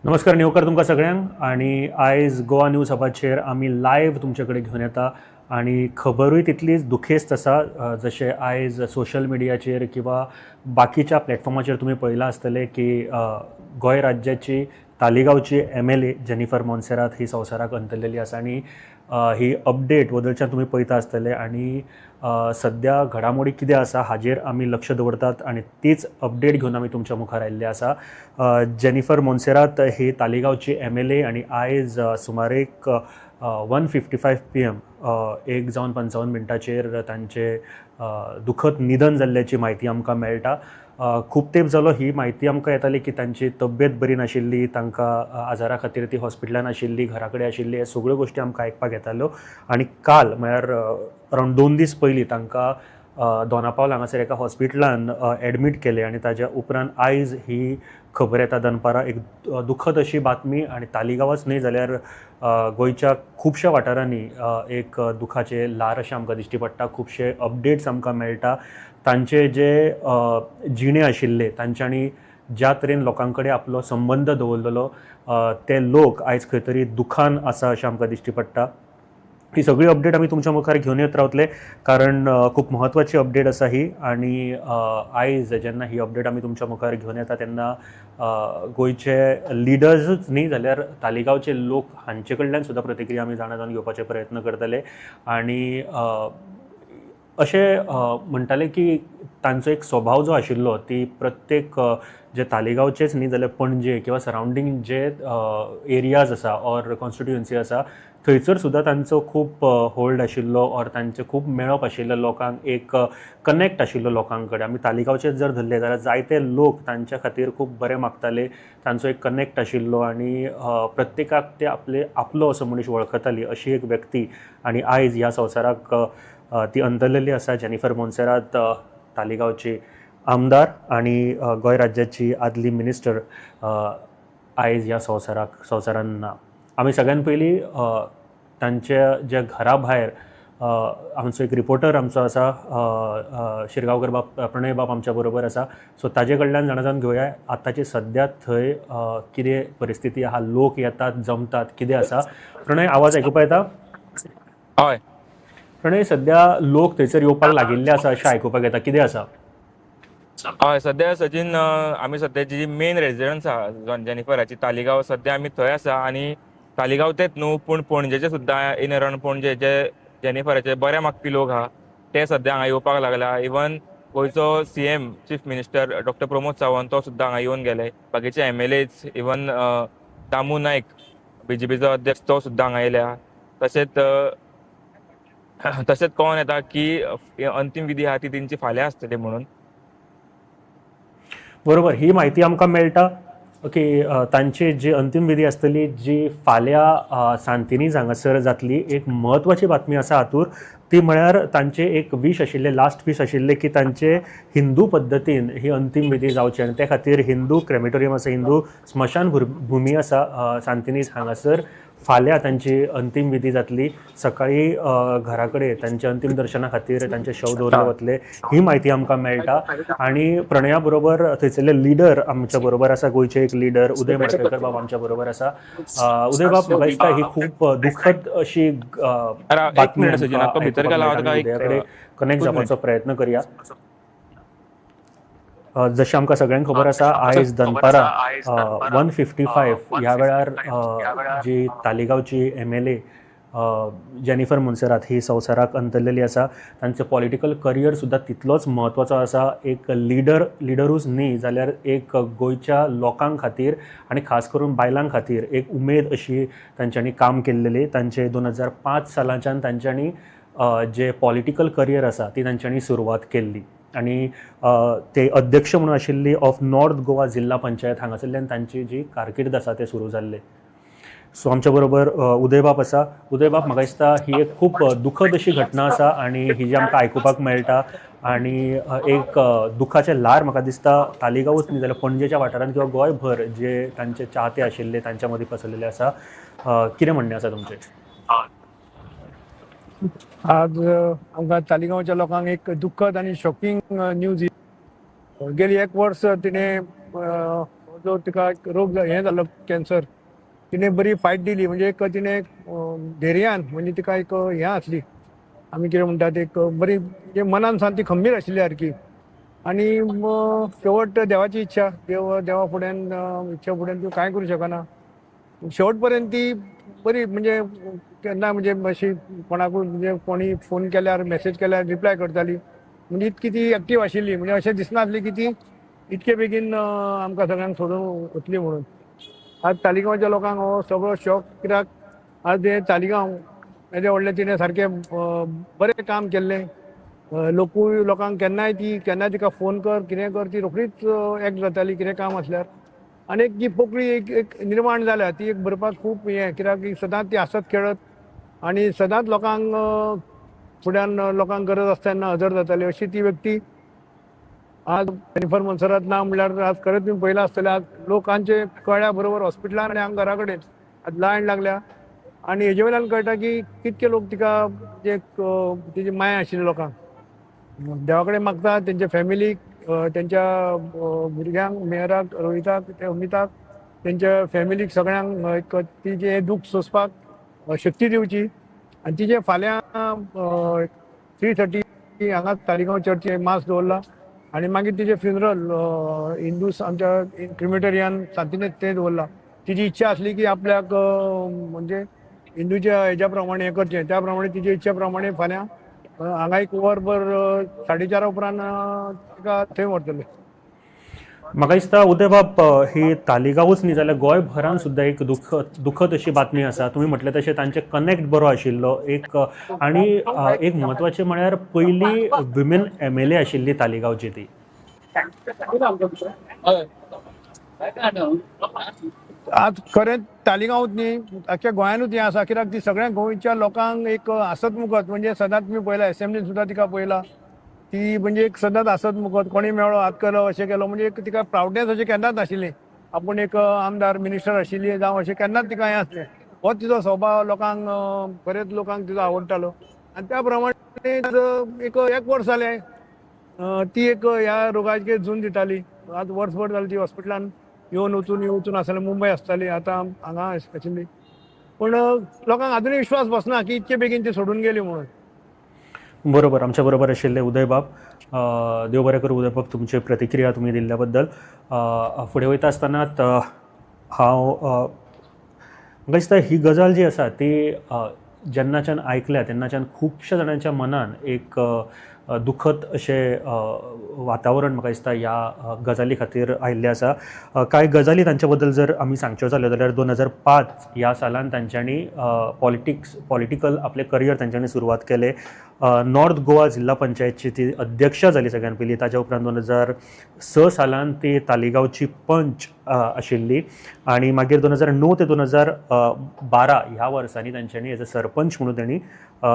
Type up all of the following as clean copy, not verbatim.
नमस्कार, येवकार तुमकां सगळ्यांक. आनी आयज गोवा न्यूज हबाचेर आमी लायव्ह तुमचे कडेन घेवन येता आनी खबरूय तितलीच दुखेस्त आसा. जशें आयज सोशल मिडियाचेर किंवा बाकीच्या प्लॅटफॉर्माचेर तुमी पळयलां आसतलें की गोंय राज्याची तालिगांवची एमएलए जेनिफर मोन्सेरात ही संवसाराक अंतरलेली आसा. आनी ही अपडेट वदळच्यान तुमी पळयता आसतले. आनी सद्या घडामोडी कितें आसा हाजेर आमी लक्ष दवरतात आनी तीच अपडेट घेवन आमी तुमच्या मुखार आयिल्ले आसा. जेनिफर मोन्सेरात ही तालिगांवची एमएलए आनी आयज सुमारेक 1:55 PM, 1 जावन 55 मिनटाचेर तांचे दुखद निधन जाल्ल्याची म्हायती आमकां मेळटा. खूब तेंप जालो ही म्हायती आमकां येताली की तांची तब्येत बरी नाशिल्ली, तांकां आजारा खातीर ती हॉस्पिटलान आशिल्ली, घरा कडेन आशिल्ली, हे सगळ्यो गोश्टी आमकां आयकपाक येताल्यो. आनी काल म्हळ्यार अरावंड 2 दीस पयलीं तांकां दोनापावल हांगासर एका हॉस्पिटलान एडमीट केले आनी ताज्या उपरांत आयज ही खबर येता दनपारां, एक दुखद अशी बातमी. आनी तालिगांवाच न्हय जाल्यार गोंयच्या खुबश्या वाठारांनी एक दुखाचें ल्हार अशें आमकां दिश्टी पडटा. खुबशे अपडेट्स आमकां मेळटा. तांचे जे जिणे आशिल्ले, तांच्यांनी ज्या तरेन लोकां कडेन आपलो संबंद दवरलेलो, ते लोक आयज खंय तरी दुखान आसा अशें आमकां दिश्टी पडटा. ही सगळी अपडेट आमी तुमच्या मुखार घेवन येत रावतले, कारण खूब म्हत्वाची अपडेट आसा ही. आनी आयज जेन्ना ही अपडेट आमी तुमच्या मुखार घेवन येता तेन्ना गोंयचे लिडर्सूच न्ही जाल्यार तालिगांवचे लोक हांचे कडल्यान सुद्दां प्रतिक्रिया आमी जाणा जावन घेवपाचे प्रयत्न करतले. आनी अशें म्हणटाले की तांचो एक स्वभाव जो आशिल्लो ती प्रत्येक जे तालिगांवचेच न्ही जाल्यार पणजे किंवा सरावंडींग जे एरियाज आसा ऑर कॉन्स्टिट्युएन्सी आसा थंयसर सुद्दां तांचो खूब होल्ड आशिल्लो ऑर तांचें खूब मेळप आशिल्लें लोकांक, एक कनेक्ट आशिल्लो लोकां कडेन. आमी तालिगांवचेच जर धरलें जाल्यार जायते लोक तांच्या खातीर खूब बरें मागताले. तांचो एक कनेक्ट आशिल्लो आनी प्रत्येकाक ते आपले आपलो असो मनीस वळखताली अशी एक व्यक्ती. आनी आयज ह्या संवसाराक ती अंतरलेली आसा. जेनिफर मोन्सेरात, तालिगांवची आमदार आनी गोंय राज्याची आदली मिनिस्टर, आयज ह्या संवसारान ना. आमी सगळ्यान पयलीं तांच्या ज्या घरा भायर आमचो एक रिपोर्टर आमचो आसा, शिरगांवकर बाब, प्रणय बाब आमच्या बरोबर आसा. सो ताजे कडल्यान जाणा जावन घेवया आतांची सद्या थंय कितें परिस्थिती आहा, लोक येतात, जमतात, कितें आसा. प्रणय, आवाज आयकुपा येता? हय. प्रणय, सद्या लोक थंयसर येवपाक लागिल्ले आसा अशें आयकुपाक येता, कितें आसा? हय, सद्या सचिन, आमी सद्या जी मेन रेजिडन्स आहा जेनिफराची तालिगांव, सद्या आमी थंय आसा. आनी तालिगांव तेच न्हू पूण पणजेचे सुद्दां, इन अरावंड पणजे जे जेनिफराचे बरे मागपी लोक आहा ते सद्या हांगा येवपाक लागला. इवन गोंयचो CM, chief minister doctor Pramod Sawant, तो सुद्दां हांगा येवन गेले. बाकीचे एमएलएज, इवन दामू नायक, बीजेपीचो अध्यक्ष, तो सुद्दां हांगा येयल्या. तशेंच तशेंच कळोन येता की अंतीम विधी आहा ती तेंची फाल्यां आसतली म्हणून. बरोबर, ही म्हायती आमकां मेळटा की तांची जी अंतीम विधी आसतली जी फाल्यां सांतिनीज हांगासर जातली. एक म्हत्वाची बातमी आसा हातूर, ती म्हळ्यार तांचे एक वीश आशिल्ले, लास्ट वीश आशिल्ले की तांचे हिंदू पद्दतीन ही अंतीम विधी जावची. आनी ते खातीर हिंदू क्रेमेटोरियम आसा, हिंदू स्मशान भुमी आसा सांतिनीज हांगासर, फाल्यां तांची अंतीम विधी जातली. सकाळी घरा कडेन तांच्या अंतीम दर्शना खातीर तांचे शव दवरले वतले, ही म्हायती आमकां मेळटा. आनी प्रणया बरोबर थंयसरले लिडर आमच्या बरोबर आसा, गोंयचे एक लिडर उदय मडकयकर बाब आमच्या बरोबर आसा. उदय बाब, म्हाका दिसता ही खूब दुखद अशी एक बातमी मिनिट सचिन, आमकां आतां भितर आयकुपाक गेला मेळटा. तुका आमी एक उदया कडेन कनेक्ट एकूच जावपाचो प्रयत्न करया. जशें आमकां सगळ्यांक खबर आसा, आयज दनपारां 1:55 ह्या वेळार जी तालिगांवची एमएलए जेनिफर मोन्सेरात ही संवसाराक अंतरलेली आसा. तांचें पॉलिटिकल करियर सुद्दां तितलोच म्हत्वाचो आसा. एक लिडरूच न्ही जाल्यार एक गोंयच्या लोकां खातीर आनी खास करून बायलां खातीर एक उमेद अशी तांच्यांनी काम केल्लेली. तांचे 2005 सालाच्यान तांच्यांनी जे पॉलिटिकल करियर आसा ती तांच्यांनी सुरवात केल्ली आनी ते अध्यक्ष म्हणून आशिल्ली ऑफ नॉर्थ गोवा जिल्हा पंचायत, हांगासरल्यान तांची जी कारकीर्द आसा ते सुरू जाल्ले. सो आमच्या बरोबर उदयबाब आसा. उदयबाब, म्हाका दिसता ही एक खूब दुखद अशी घटना आसा आनी ही जी आमकां आयकुपाक मेळटा आनी एक दुखाचें ल्हार म्हाका दिसता तालिगांवूच न्ही जाल्यार पणजेच्या वाठारांत किंवा गोंयभर जे तांचे चाहते आशिल्ले तांच्या मदीं पसरलेले आसा. कितें म्हणणें आसा तुमचें? आज आमकां तालिगांवच्या लोकांक एक दुख्खद आनी शॉकिंग न्यूज. गेली एक वर्स तिणें जो तिका रोग हें जाल्लो कॅन्सर, तिणें बरी फायट दिली. म्हणजे एक तिणें धैर्यान, म्हणजे तिका एक हें आसली, आमी कितें म्हणटात, एक बरी म्हणजे मनान सावन ती खंबीर आशिल्ली सारकी. आनी शेवट देवाची इच्छा, देवा फुड्यान इच्छा फुड्यान तूं कांय करूं शकना. शेवट पर्यंत ती बरी म्हणजे केन्ना म्हणजे अशी कोणाकूय म्हणजे कोणी फोन केल्यार मॅसेज केल्यार रिप्लाय करताली. म्हणजे इतकी ती एक्टीव आशिल्ली, म्हणजे अशें दिसनासलें की ती इतके बेगीन आमकां सगळ्यांक सोडून वतली म्हणून. आज तालिगांवच्या लोकांक हो सगळो शॉक, कित्याक आज हें तालिगांव येदें व्हडलें तिणें सारकें बरें काम केल्लें. लोकूय लोकांक केन्नाय ती केन्नाय तिका फोन कर कितें कर ती रोखडीच एक्ट जाताली कितें काम आसल्यार. आनी एक जी पोकळी एक एक निर्माण जाल्या ती एक भरपाक खूब हें, कित्याक सदांच ती आसत खेळत आनी सदांच लोकांक फुड्यान लोकांक गरज आसता तेन्ना हजर जाताली. अशी ती व्यक्ती आज जेनिफर मोन्सेरात ना म्हणल्यार आज खरेंच तुमी पळयलां आसतलें, आज लोकांचे कळ्ळ्या बरोबर हॉस्पिटलान आनी हांगा घरा कडेन आज लायन लागल्या. आनी हेजे वयल्यान कळटा की कितके लोक तिका जे तिची माया आशिल्ली लोकांक. देवा कडेन मागता तेंच्या फॅमिलीक, तेंच्या भुरग्यांक, मेयराक, रोहिताक, अमिताक, तेंच्या फॅमिलीक सगळ्यांक एक तिजें दुख्ख सोंसपाक शक्ती दिवची. आनी तिजें फाल्यां 3:30 हांगा तालिगांव चर्ची मास दवरला आनी मागीर तिजें फ्युनरल हिंदू आमच्या क्रिमेटोरियान सांतिनेज तें दवरला. तिजी इच्छा आसली की आपल्याक म्हणजे हिंदूच्या हेज्या प्रमाणे हें करचें, त्या प्रमाणे तिजे इच्छे प्रमाणे फाल्यां हांगा एक वरभर 4:30 उपरांत तिका थंय व्हरतले. म्हाका दिसता उदयबाब ही तालिगांवूच न्ही जाल्यार गोंयभरान सुद्दां एक दुखद अशी बातमी आसा. तुमी म्हटलें तशें तांचे कनेक्ट बरो आशिल्लो एक, आनी एक म्हत्वाचें म्हळ्यार पयली विमेन MLA आशिल्ली तालिगांवची ती. आज खरें तालिगांवूच न्ही आख्या गोंयानूच हें आसा, कित्याक ती सगळ्या गोंयच्या लोकांक एक आसत मुखत, म्हणजे सदांच तुमी पळयला एसेंब्लीन सुद्दां तिका पळयला, ती म्हणजे एक सदांच आसत मुखत, कोणी मेळ्ळो हात केलो अशें केलो, म्हणजे एक तिका प्रावडनेस अशें केन्नाच नाशिल्लें आपूण एक आमदार मिनिस्टर आशिल्ली जावं अशें केन्नाच तिका हें आसलें. हो तिचो स्वभाव लोकांक बरेच लोकांक तिचो आवडटालो. आनी त्या प्रमाणे एक एक वर्स जालें ती एक ह्या रोगाचेर झूज दिताली. आज वर्सभर जालें ती हॉस्पिटलान येवन वचून येवन वचून आसताली, मुंबय आसताली, आतां हांगा आशिल्ली. पूण लोकांक आजुनूय विश्वास बसना की इतके बेगीन ती सोडून गेली म्हणून. बरोबर, आमच्या बरोबर आशिल्ले उदयबाब. देव बरें करूं उदयबाब, तुमची प्रतिक्रिया तुमी दिल्ल्या बद्दल. फुडें वयता आसतना हांव म्हाका दिसता ही गजाल जी आसा ती जेन्नाच्यान आयकल्या तेन्नाच्यान खुबश्या जाणांच्या मनान एक दुखद अशें वातावरण म्हाका दिसता ह्या गजाली खातीर आयिल्लें आसा. कांय गजाली तांच्या बद्दल जर आमी सांगच्यो जाल्यो जाल्यार 2005 ह्या सालान तांच्यांनी पॉलिटिकल आपलें करियर तांच्यांनी सुरवात केलें. नॉर्थ गोवा जिल्हा पंचायतची ती अध्यक्षा जाली सगळ्यान पयलीं. ताज्या उपरांत 2006 सालान ती तालिगांवची पंच आशिल्ली आनी मागीर 2009 ते 2012 ह्या वर्सांनी तांच्यांनी एज अ सरपंच म्हणून तांणी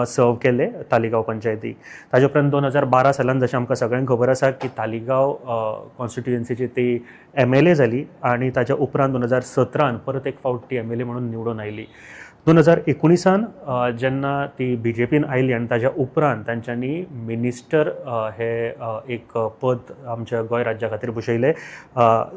सर्व केले तालिगांव पंचायती. ताज्या उपरांत 2012 सालान जशें आमकां सगळ्यांक खबर आसा की तालिगांव कॉन्स्टिट्युएन्सीची ती MLA जाली आनी ताज्या उपरांत 2017 परत एक फावट ती MLA म्हणून निवडून आयली. 2019 जेन्ना ती BJPन आयली आनी ताज्या उपरांत तांच्यांनी मिनिस्टर हे एक पद आमच्या गोंय राज्या खातीर भुशयलें.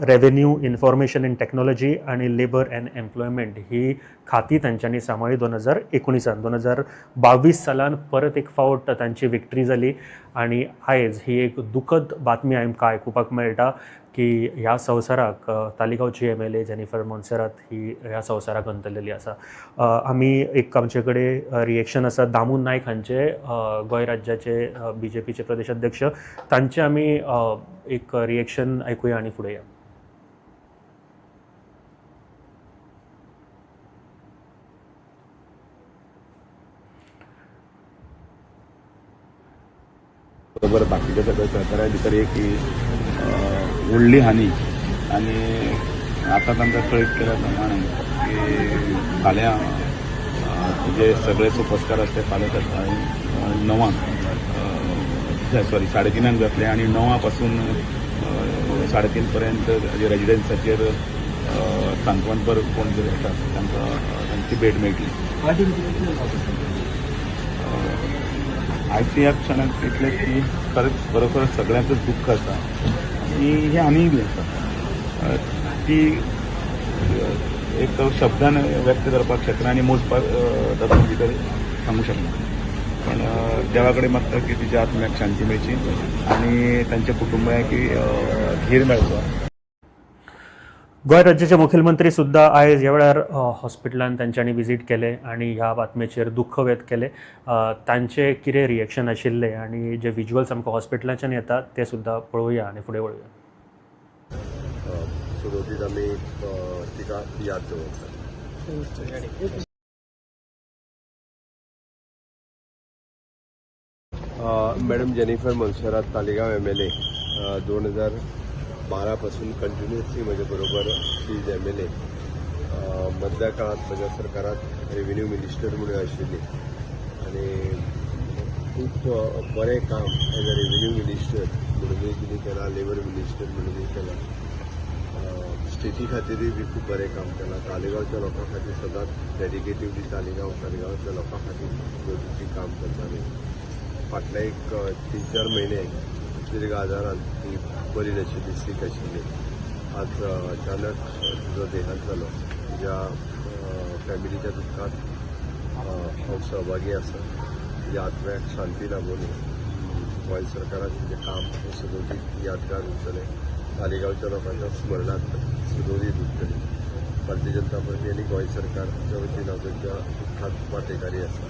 रेवेन्यू, इन्फॉर्मेशन एंड टॅक्नॉलॉजी आनी लेबर एंड एम्प्लॉयमेंट ही खाती तांच्यांनी सांबाळ्ळी 2019. 2022 सालान परत एक फावट तांची विक्ट्री जाली आनी आयज ही एक दुखद बातमी आमकां आयकुपाक मेळटा की ह्या संवसाराक तालिगांवची MLA Jennifer Monserrate ही ह्या संवसाराक अंतरलेली आसा. आमी एक आमचे कडेन रिएक्शन आसा दामू नायक हांचे, गोंय राज्याचे BJPचे प्रदेश अध्यक्ष, तांचे आमी एक रिएक्शन आयकुया आनी फुडें या. बरोबर बाकीच्या सगळ्या सहकार्या भितर एक ही व्हडली हानी आनी आतां तांकां कळीत केल्या प्रमाणे की फाल्यां जे सगळे सुपरस्टार आसले फाल्यां सकाळी 9 सॉरी 3:30 जातले आनी 9 पासून 3:30 पर्यंत रेजिडेन्साचेर सांत्वनपर कोण जर येतात तांकां तांची भेट मेळटली. आयच्या ह्या क्षणाक इतलें की खरेंच बरोबर सगळ्यांकच दुख्ख आसा आनी हें आनीय बी आसा. ती एक शब्दान व्यक्त करपाक शकना आनी मोजपाक तातूंत भितर सांगूंक शकना. पण देवा कडेन मागता की तिच्या आत्म्याक शांती मेळची आनी तांच्या कुटुंबाक धीर मेळचो. गोंय राज्याचे मुखेलमंत्री सुद्दां आयज ह्या वेळार हॉस्पिटलान तांच्यांनी विजीट केलें आनी ह्या बातमेचेर दुख्ख व्यक्त केलें. तांचे कितें रिएक्शन आशिल्लें आनी जे विज्युअल्स आमकां हॉस्पिटलाच्यान येतात ते सुद्दां पळोवया आनी फुडें वळुया. सुरवातीक आमी तिका याद दवरतात. Madam Jennifer Monserrate, Taleigao MLA, 2012 पासून कंटिन्युअसली म्हजे बरोबर शी is MLA. मदल्या काळांत म्हज्या सरकारांत रेव्हेन्यू मिनिस्टर म्हणून आशिल्ली आनी खूब बरें काम एज अ रेव्हेन्यू मिनिस्टर म्हणूनय तिणें केलां, लेबर मिनिस्टर म्हणूनय केलां, स्टेटी खातीरूय बी खूब बरें काम केलां. तालिगांवच्या लोकां खातीर सदांच डेडिकेटिवली तालिगांवच्या लोकां खातीर गरजेचें काम करताली. फाटले एक 3-4 म्हयने दीर्घ आजारान ती बरी नाशिल्ली, सीक आशिल्ली. आज अचानक तिजो देहांत जालो. तिज्या फॅमिलीच्या दुख्खांत हांव सहभागी आसा. तिज्या आत्म्याक शांती लाभोनी. गोंय सरकारान तिजें काम हें सदोदीत यादगार उरतलें, तालिगांवच्या लोकांच्या स्मरणांत सदोदीत उरतलें. भारतीय जनता पार्टी आनी गोंय सरकारच्या वतीन हांव तांच्या दुख्खांत वांटेकारी आसा.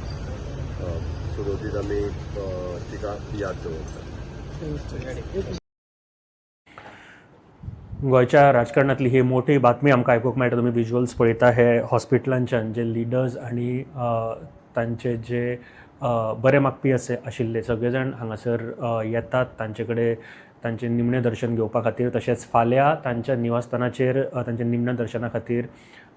सदोदीत आमी तिका याद दवरतात. गोंयच्या राजकारणांतली ही मोठी बातमी आमकां आयकूंक मेळटा. तुमी विज्युअल्स पळयता हे हॉस्पिटलांच्यान जे लिडर्स आनी तांचे जे बरे मागपी आशिल्ले सगळे जाण हांगासर येतात तांचे कडेन तांचें निमणें दर्शन घेवपा खातीर. तशेंच फाल्यां तांच्या निवासस्थानाचेर तांच्या निमण्या दर्शना खातीर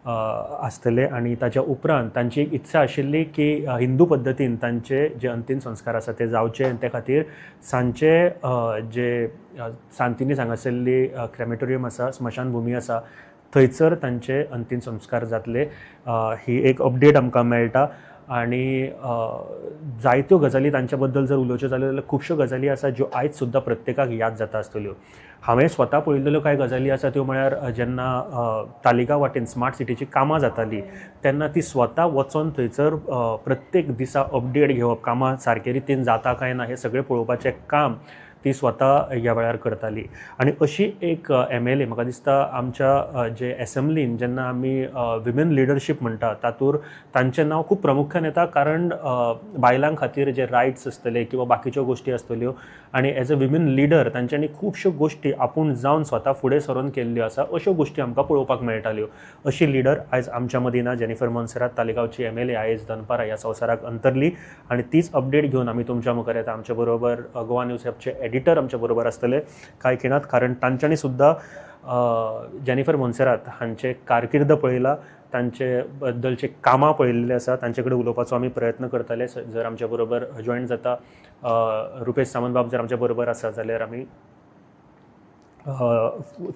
आसतले आनी ताच्या उपरांत तांची एक इत्सा आशिल्ली की हिंदू पद्दतीन तांचे जे अंतीम संस्कार आसा ते जावचे आनी ते खातीर सांजचे जे सांतिनीस हांगासरली क्रेमेटोरियम आसा, स्मशानभुमी आसा, थंयसर तांचे अंतीम संस्कार जातले. ही एक अपडेट आमकां मेळटा. आनी जायत्यो गजाली तांच्या बद्दल जर उलोवच्यो जाल्यो जाल्यार खुबश्यो गजाली आसा ज्यो आयज सुद्दां प्रत्येकाक याद जाता आसतल्यो. हांवें स्वता पळयल्ल्यो कांय गजाली आसा त्यो म्हळ्यार जेन्ना तालिगांव वाटेन स्मार्ट सिटीची कामां जातालीं तेन्ना ती स्वता वचोन थंयसर प्रत्येक दिसा अपडेट घेवप, कामां सारके रितीन जाता काय ना हें सगळें पळोवपाचें काम ती स्वता ह्या वेळार करताली. आनी अशी एक MLA म्हाका दिसता आमच्या जे एसेंब्लीन जेन्ना आमी विमेन लिडरशीप म्हणटा तातूंत तांचें नांव खूब प्रामुख्यान येता, कारण बायलां खातीर जे रायट्स आसतले किंवा बाकीच्यो गोश्टी आसतल्यो आनी एज अ विमेन लिडर तांच्यांनी खुबश्यो गोश्टी आपूण जावन स्वता फुडें सरून केल्ल्यो आसा, अश्यो गोश्टी आमकां पळोवपाक मेळटाल्यो. अशी लिडर आयज आमच्या मदीं ना. जेनिफर मोन्सेरात, तालिगांवची MLA, आयज दनपारां ह्या संवसाराक अंतरली आनी तीच अपडेट घेवन आमी तुमच्या मुखार येता. आमच्या बरोबर गोवा न्यूज ॲपचे एडिटर आमच्या बरोबर आसतले कांय खिणांत, कारण तांच्यांनी सुद्दां जेनिफर मोन्सेरात हांचे कारकीर्द पळयला, तांचे बद्दलचे कामां पळयल्ले आसा, तांचे कडेन उलोवपाचो आमी प्रयत्न करतले. जर आमच्या बरोबर जॉयन जाता रुपेश सामंत बाब जर आमच्या बरोबर आसा जाल्यार आमी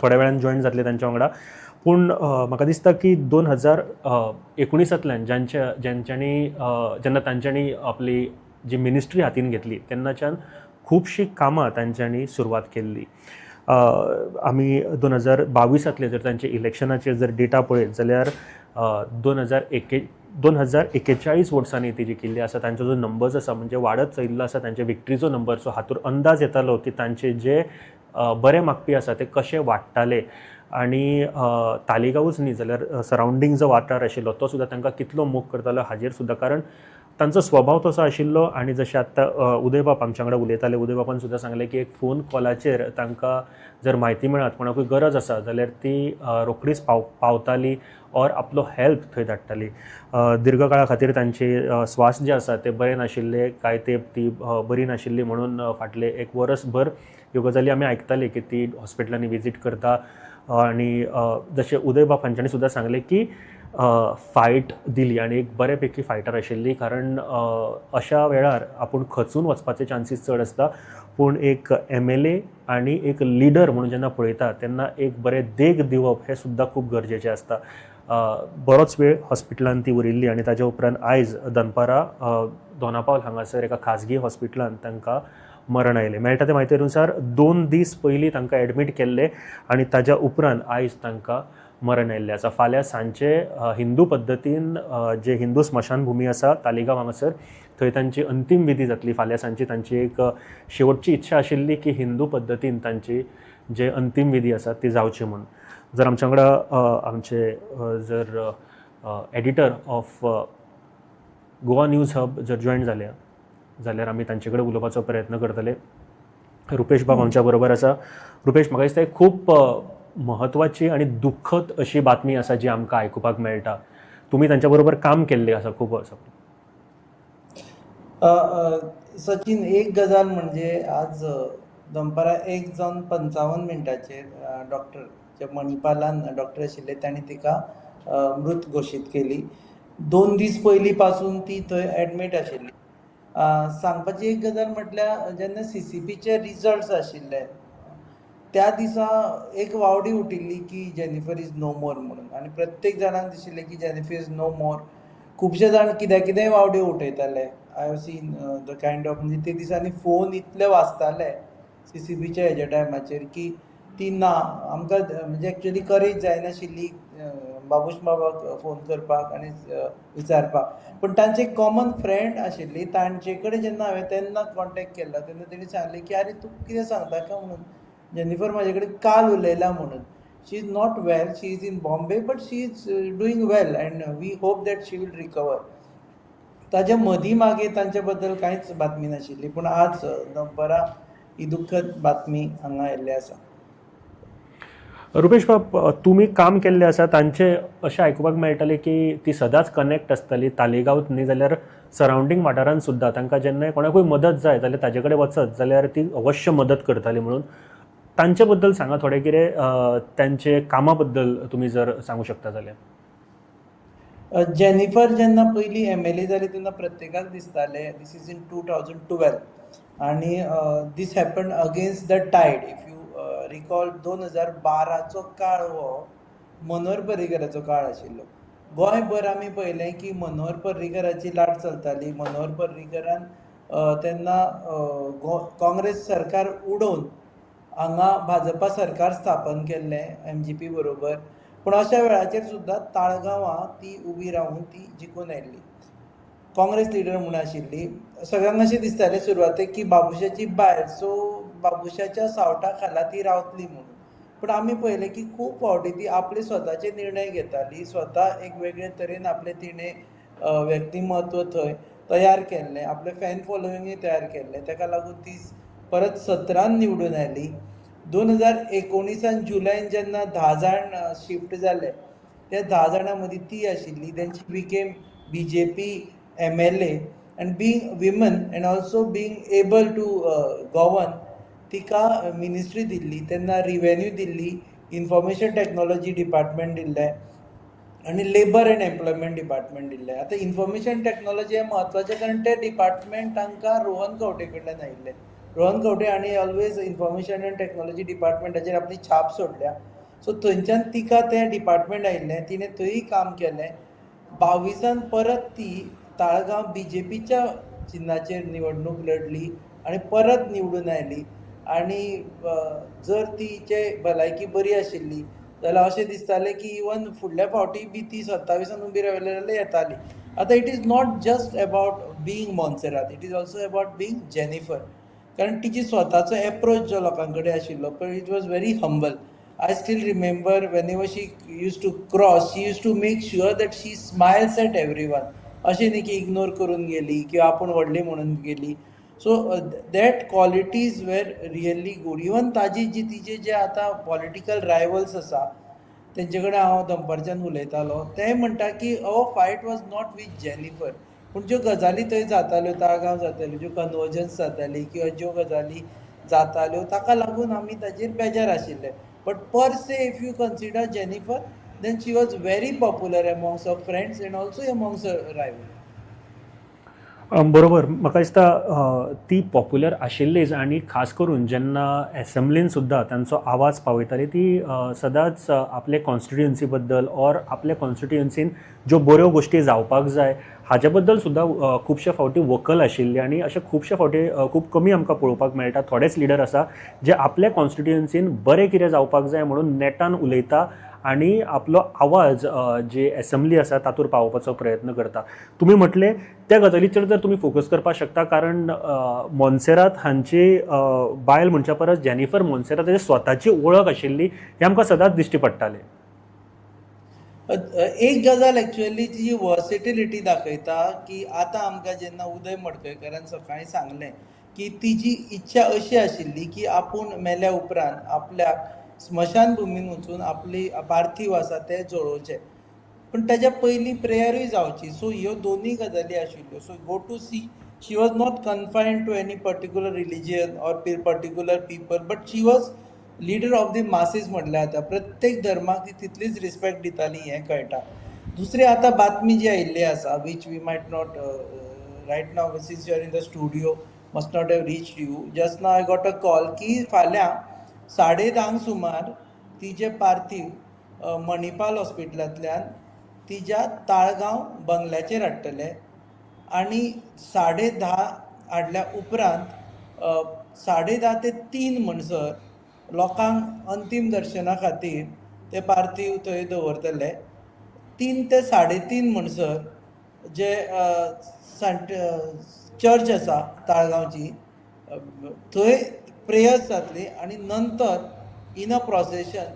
थोड्या वेळान जॉयन जातले तांच्या वांगडा. पूण म्हाका दिसता की 2019 ज्यांच्यांनी जेन्ना तांच्यांनी आपली जी मिनिस्ट्री हातीन घेतली तेन्नाच्यान खुबशीं कामां तांच्यांनी सुरवात केल्ली. आमी 2022 जर तांचे इलेक्शनाचेर जर डेटा पळयत जाल्यार 2041 वोट्सांनी ती जिखिल्ली आसा. तांचो जो नंबर्स आसा म्हणजे वाडत चलिल्लो आसा तांचे विक्ट्रीचो नंबर. सो हातूंत अंदाज येतालो की तांचे जे बरे मागपी आसा ते कशे वाडटाले आनी तालिगांवूच न्ही जाल्यार सरावंडींग जो वाठार आशिल्लो तो सुद्दां तांकां कितलो मोग करतालो हाजेर सुद्दां, कारण तांचो स्वभाव तसो आशिल्लो. आनी जशें आत्तां उदयबाब आमच्या वांगडा उलयताले, उदयबाबान सुद्दां सांगलें की एक फोन कॉलाचेर तांकां जर म्हायती मेळत कोणाकूय गरज आसा जाल्यार ती रोखडीच पावताली ऑर आपलो हेल्प थंय धाडटाली. दीर्घकाळा खातीर तांचे स्वास जे आसा ते बरे नाशिल्ले, कांय तेंप ती बरी नाशिल्ली म्हणून फाटले एक वरसभर ह्यो गजाली आमी आयकताली की ती हॉस्पिटलांनी विजीट करता. आनी जशें उदयबाब हांच्यांनी सुद्दां सांगलें की फायट दिली आनी एक बऱ्यापैकी फायटर आशिल्ली, कारण अशा वेळार आपूण खचून वचपाचे चान्सीस चड आसता. पूण एक MLA आनी एक लिडर म्हणून जेन्ना पळयता तेन्ना एक बरें देख दिवप हें सुद्दां खूब गरजेचें आसता. बरोच वेळ हॉस्पिटलान ती उरिल्ली आनी ताच्या उपरांत आयज दनपारां दोनापावल हांगासर एका खाजगी हॉस्पिटलान तांकां मरण आयलें. मेळटा ते म्हायती अनुसार 2 दीस पयलीं तांकां एडमीट केल्ले आनी ताज्या उपरांत आयज तांकां मरण आयिल्लें आसा. फाल्यां सांजचे हिंदू पद्दतीन जे हिंदू स्मशानभुमी आसा तालिगांव हांगासर थंय तांची अंतीम विधी जातली. फाल्यां सांजची तांची एक शेवटची इच्छा आशिल्ली की हिंदू पद्दतीन तांची जे अंतीम विधी आसा ती जावची म्हूण. जर आमच्या वांगडा आमचे जर editor of Goa news hub जर जॉयन जाल्या जाल्यार आमी तांचे कडेन उलोवपाचो प्रयत्न करतले. रुपेश बाब आमच्या बरोबर आसा. रुपेश, म्हाका दिसता खूब म्हत्वाची आनी दुख्खद अशी बातमी आसा जी आमकां आयकुपाक मेळटा. तुमी तांच्या बरोबर काम केल्लें आसा खूब वर्सां. सचिन, एक गजाल म्हणजे आज दनपारां 1:55 डॉक्टर जे मणिपालान डॉक्टर आशिल्ले तांणी तिका मृत घोशीत केली. 2 दीस पयलीं पासून ती थंय एडमीट आशिल्ली. सांगपाची एक गजाल म्हटल्यार जेन्ना CCPचे रिजल्ट्स आशिल्ले त्या दिसा एक वावडी उठिल्ली की जेनिफर is no मोर म्हणून, आनी प्रत्येक जाणांक दिशिल्लें की जेनिफर is no मोर. खुबशे जाण कित्या कितेंय वावड्यो उठयताले. I have seen the kind of, म्हणजे ते दिसांनी फोन इतले वाजताले CCPच्या हेज्या टायमाचेर की ती ना. आमकां म्हणजे एक्चुअली करेज जायनाशिल्ली बाबूश बाबाक फोन करपाक आनी विचारपाक. पूण तांची एक कॉमन फ्रेंड आशिल्ली, तांचे कडेन जेन्ना हांवें तेन्ना कॉन्टेक्ट केल्लो तेन्ना तेणी सांगलें की आरे तूं कितें सांगता काय म्हणून, जेनिफर म्हाजे कडेन काल उलयला म्हणून. She is not well, she is in Bombay but she is doing well and we hope that she will recover. ताज्या मदीं मागीर तांचे बद्दल कांयच बातमी नाशिल्ली, पूण आज दनपारां ही दुख्खद बातमी हांगा आयिल्ली आसा. रुपेश बाब, तुमी काम केल्लें आसा तांचे अशें आयकुपाक मेळटालें की ती सदांच कनेक्ट आसताली तालिगांव न्ही जाल्यार सरावंडींग वाठारांत सुद्दां. तांकां जेन्ना कोणाकूय मदत जाय जाल्यार ताजे कडेन वचत जाल्यार ती अवश्य मदत करताली म्हणून. तांचे बद्दल सांगा थोडें कितें, तांचे कामा बद्दल तुमी जर सांगू शकता जाल्यार. जेनिफर जेन्ना पयलीं MLA जाली तेन्ना प्रत्येकाक दिसतालें this is in 2012 आनी this happen against the tide. If you recall 2012चो काळ हो मनोहर पर्रीकराचो काळ आशिल्लो. गोंयभर आमी पळयलें की मनोहर पर्रीकराची लाट चलताली. मनोहर पर्रीकरान तेन्ना काँग्रेस सरकार उडोवन हांगा भाजपा सरकार स्थापन केल्लें MGP बरोबर. पूण अशा वेळाचेर सुद्दां ताळगांवां ती उबी रावून ती जिखून आयिल्ली. काँग्रेस लिडर म्हूण आशिल्ली. सगळ्यांक अशें दिसतालें सुरवातेक की बाबुशाची बायल, सो बाबुशाच्या सावटा खाला ती रावतली म्हणून. पूण आमी पळयलें की खूब फावटी ती आपले स्वताचे निर्णय घेताली, स्वता एक वेगळे तरेन आपलें तिणें व्यक्तिमत्व थंय तयार केल्लें, आपलें फॅन फॉलोविंगूय तयार केल्लें. ताका लागून ती परत 17 निवडून आयली. 2019 जुलयान जेन्ना 10 जाण शिफ्ट जाले त्या 10 जाणां मदीं ती आशिल्ली. Then she became BJP MLA and being women and also being able to govern, तिका मिनिस्ट्री दिल्ली. तेन्ना रिवेन्यू दिल्ली, इन्फॉर्मेशन टॅक्नॉलॉजी डिपार्टमेंट दिल्लें आनी लेबर एंड एम्प्लॉयमेंट डिपार्टमेंट दिल्लें. आतां इन्फॉर्मेशन टॅक्नॉलॉजी हें म्हत्वाचें कारण तें डिपार्टमेंट तांकां रोहन खंवटे कडल्यान आयिल्लें. रोहन खंवटे हांणी ऑलवेज इन्फॉर्मेशन एंड टॅक्नॉलॉजी डिपार्टमेंटाचेर आपली छाप सोडल्या. सो थंयच्यान तिका तें डिपार्टमेंट आयिल्लें, तिणें थंय काम केलें. 22 परत ती ताळगांव BJPच्या चिन्नाचेर निवडणूक लढली आनी परत निवडून आयली. आनी जर तिचे भलायकी बरी आशिल्ली जाल्यार अशें दिसतालें की इवन फुडल्या फावटी बी ती 27 उबी रावली जाल्यार येताली. आतां it is not just about being Monserrate, it is also about being Jennifer. कारण तिची स्वताचो एप्रोच जो लोकां कडेन आशिल्लो पळय, it was very humble. I still remember whenever she used to cross, she used to make sure that she smiles at everyone. अशें न्ही की इग्नोर करून गेली किंवा आपूण व्हडली म्हणून गेली. So that qualities were really good. Even ताजी जी तिजे जे आतां पॉलिटिकल रायवल्स आसा तेंचे कडेन हांव दनपारच्यान उलयतालो, ते म्हणटा की our fight was not with Jennifer, पूण ज्यो गजाली थंय जाताल्यो, ताळगांव जाताल्यो, ज्यो कन्वर्जन्स जाताली किंवा ज्यो गजाली जाताल्यो ताका लागून आमी ताजेर बेजार आशिल्ले. But per se if you consider Jennifer, then she was very popular amongst her friends and also amongst her rival. बरोबर, म्हाका दिसता ती पॉप्युलर आशिल्लीच आनी खास करून जेन्ना एसेंब्लीन सुद्दां तांचो आवाज पावयताली ती सदांच आपले कॉन्स्टिट्युएन्सी बद्दल ऑर आपल्या कॉन्स्टिट्युएन्सीन ज्यो बऱ्यो गोश्टी जावपाक जाय हाजे बद्दल सुद्दां खुबशे फावटी वोकल आशिल्ली. आनी अशे खुबशे फावटी खूब कमी आमकां पळोवपाक मेळटा, थोडेच लिडर आसा जे आपल्या कॉन्स्टिट्युएन्सीन बरें कितें जावपाक जाय म्हणून नेटान उलयता आनी आपलो आवाज जी एसेंब्ली आसा तातूंत पावोवपाचो प्रयत्न करता. तुमी म्हटलें त्या गजालीचेर जर तुमी फोकस करपाक शकता, कारण मोन्सेरात हांची बायल म्हणच्या परस जेनिफर मोन्सेरात हाची स्वताची वळख आशिल्ली हें आमकां सदांच दिश्टी पडटालें. एक गजाल एक्चुअली जी वर्सिटिलिटी दाखयता की आतां आमकां जेन्ना उदय मडकयकारान सकाळीं सांगलें की तिजी इच्छा अशी आशिल्ली की आपूण मेल्या उपरांत आपल्याक स्मशानभुमीन वचून आपली पार्थीव आसा तें जळोवचें, पूण ताच्या पयलीं प्रेयरूय जावची. सो ह्यो दोनूय गजाली आशिल्ल्यो. So go to see she was not confined to any particular religion or particular people, but she was leader of the masses म्हटल्यार जाता. प्रत्येक धर्माक ती तितलीच रिस्पेक्ट दिताली हें कळटा. दुसरी आतां बातमी जी आयिल्ली आसा, which we might not right now since you are in the studio must not have reached you, just now I got a call की फाल्यां 10:30 सुमार तिजें पार्थीव मणिपाल हॉस्पिटलांतल्यान तिज्या ताळगांव बंगल्याचेर हाडटले आनी 10:30 हाडल्या उपरांत 10:30 ते 3 म्हणसर लोकांक अंतीम दर्शना खातीर ते पार्थीव थंय दवरतले. 3 ते 3:30 म्हणसर जे चर्च आसा ताळगांवची थंय प्रेयर्स जातली आनी नंतर इन अ प्रोसेशन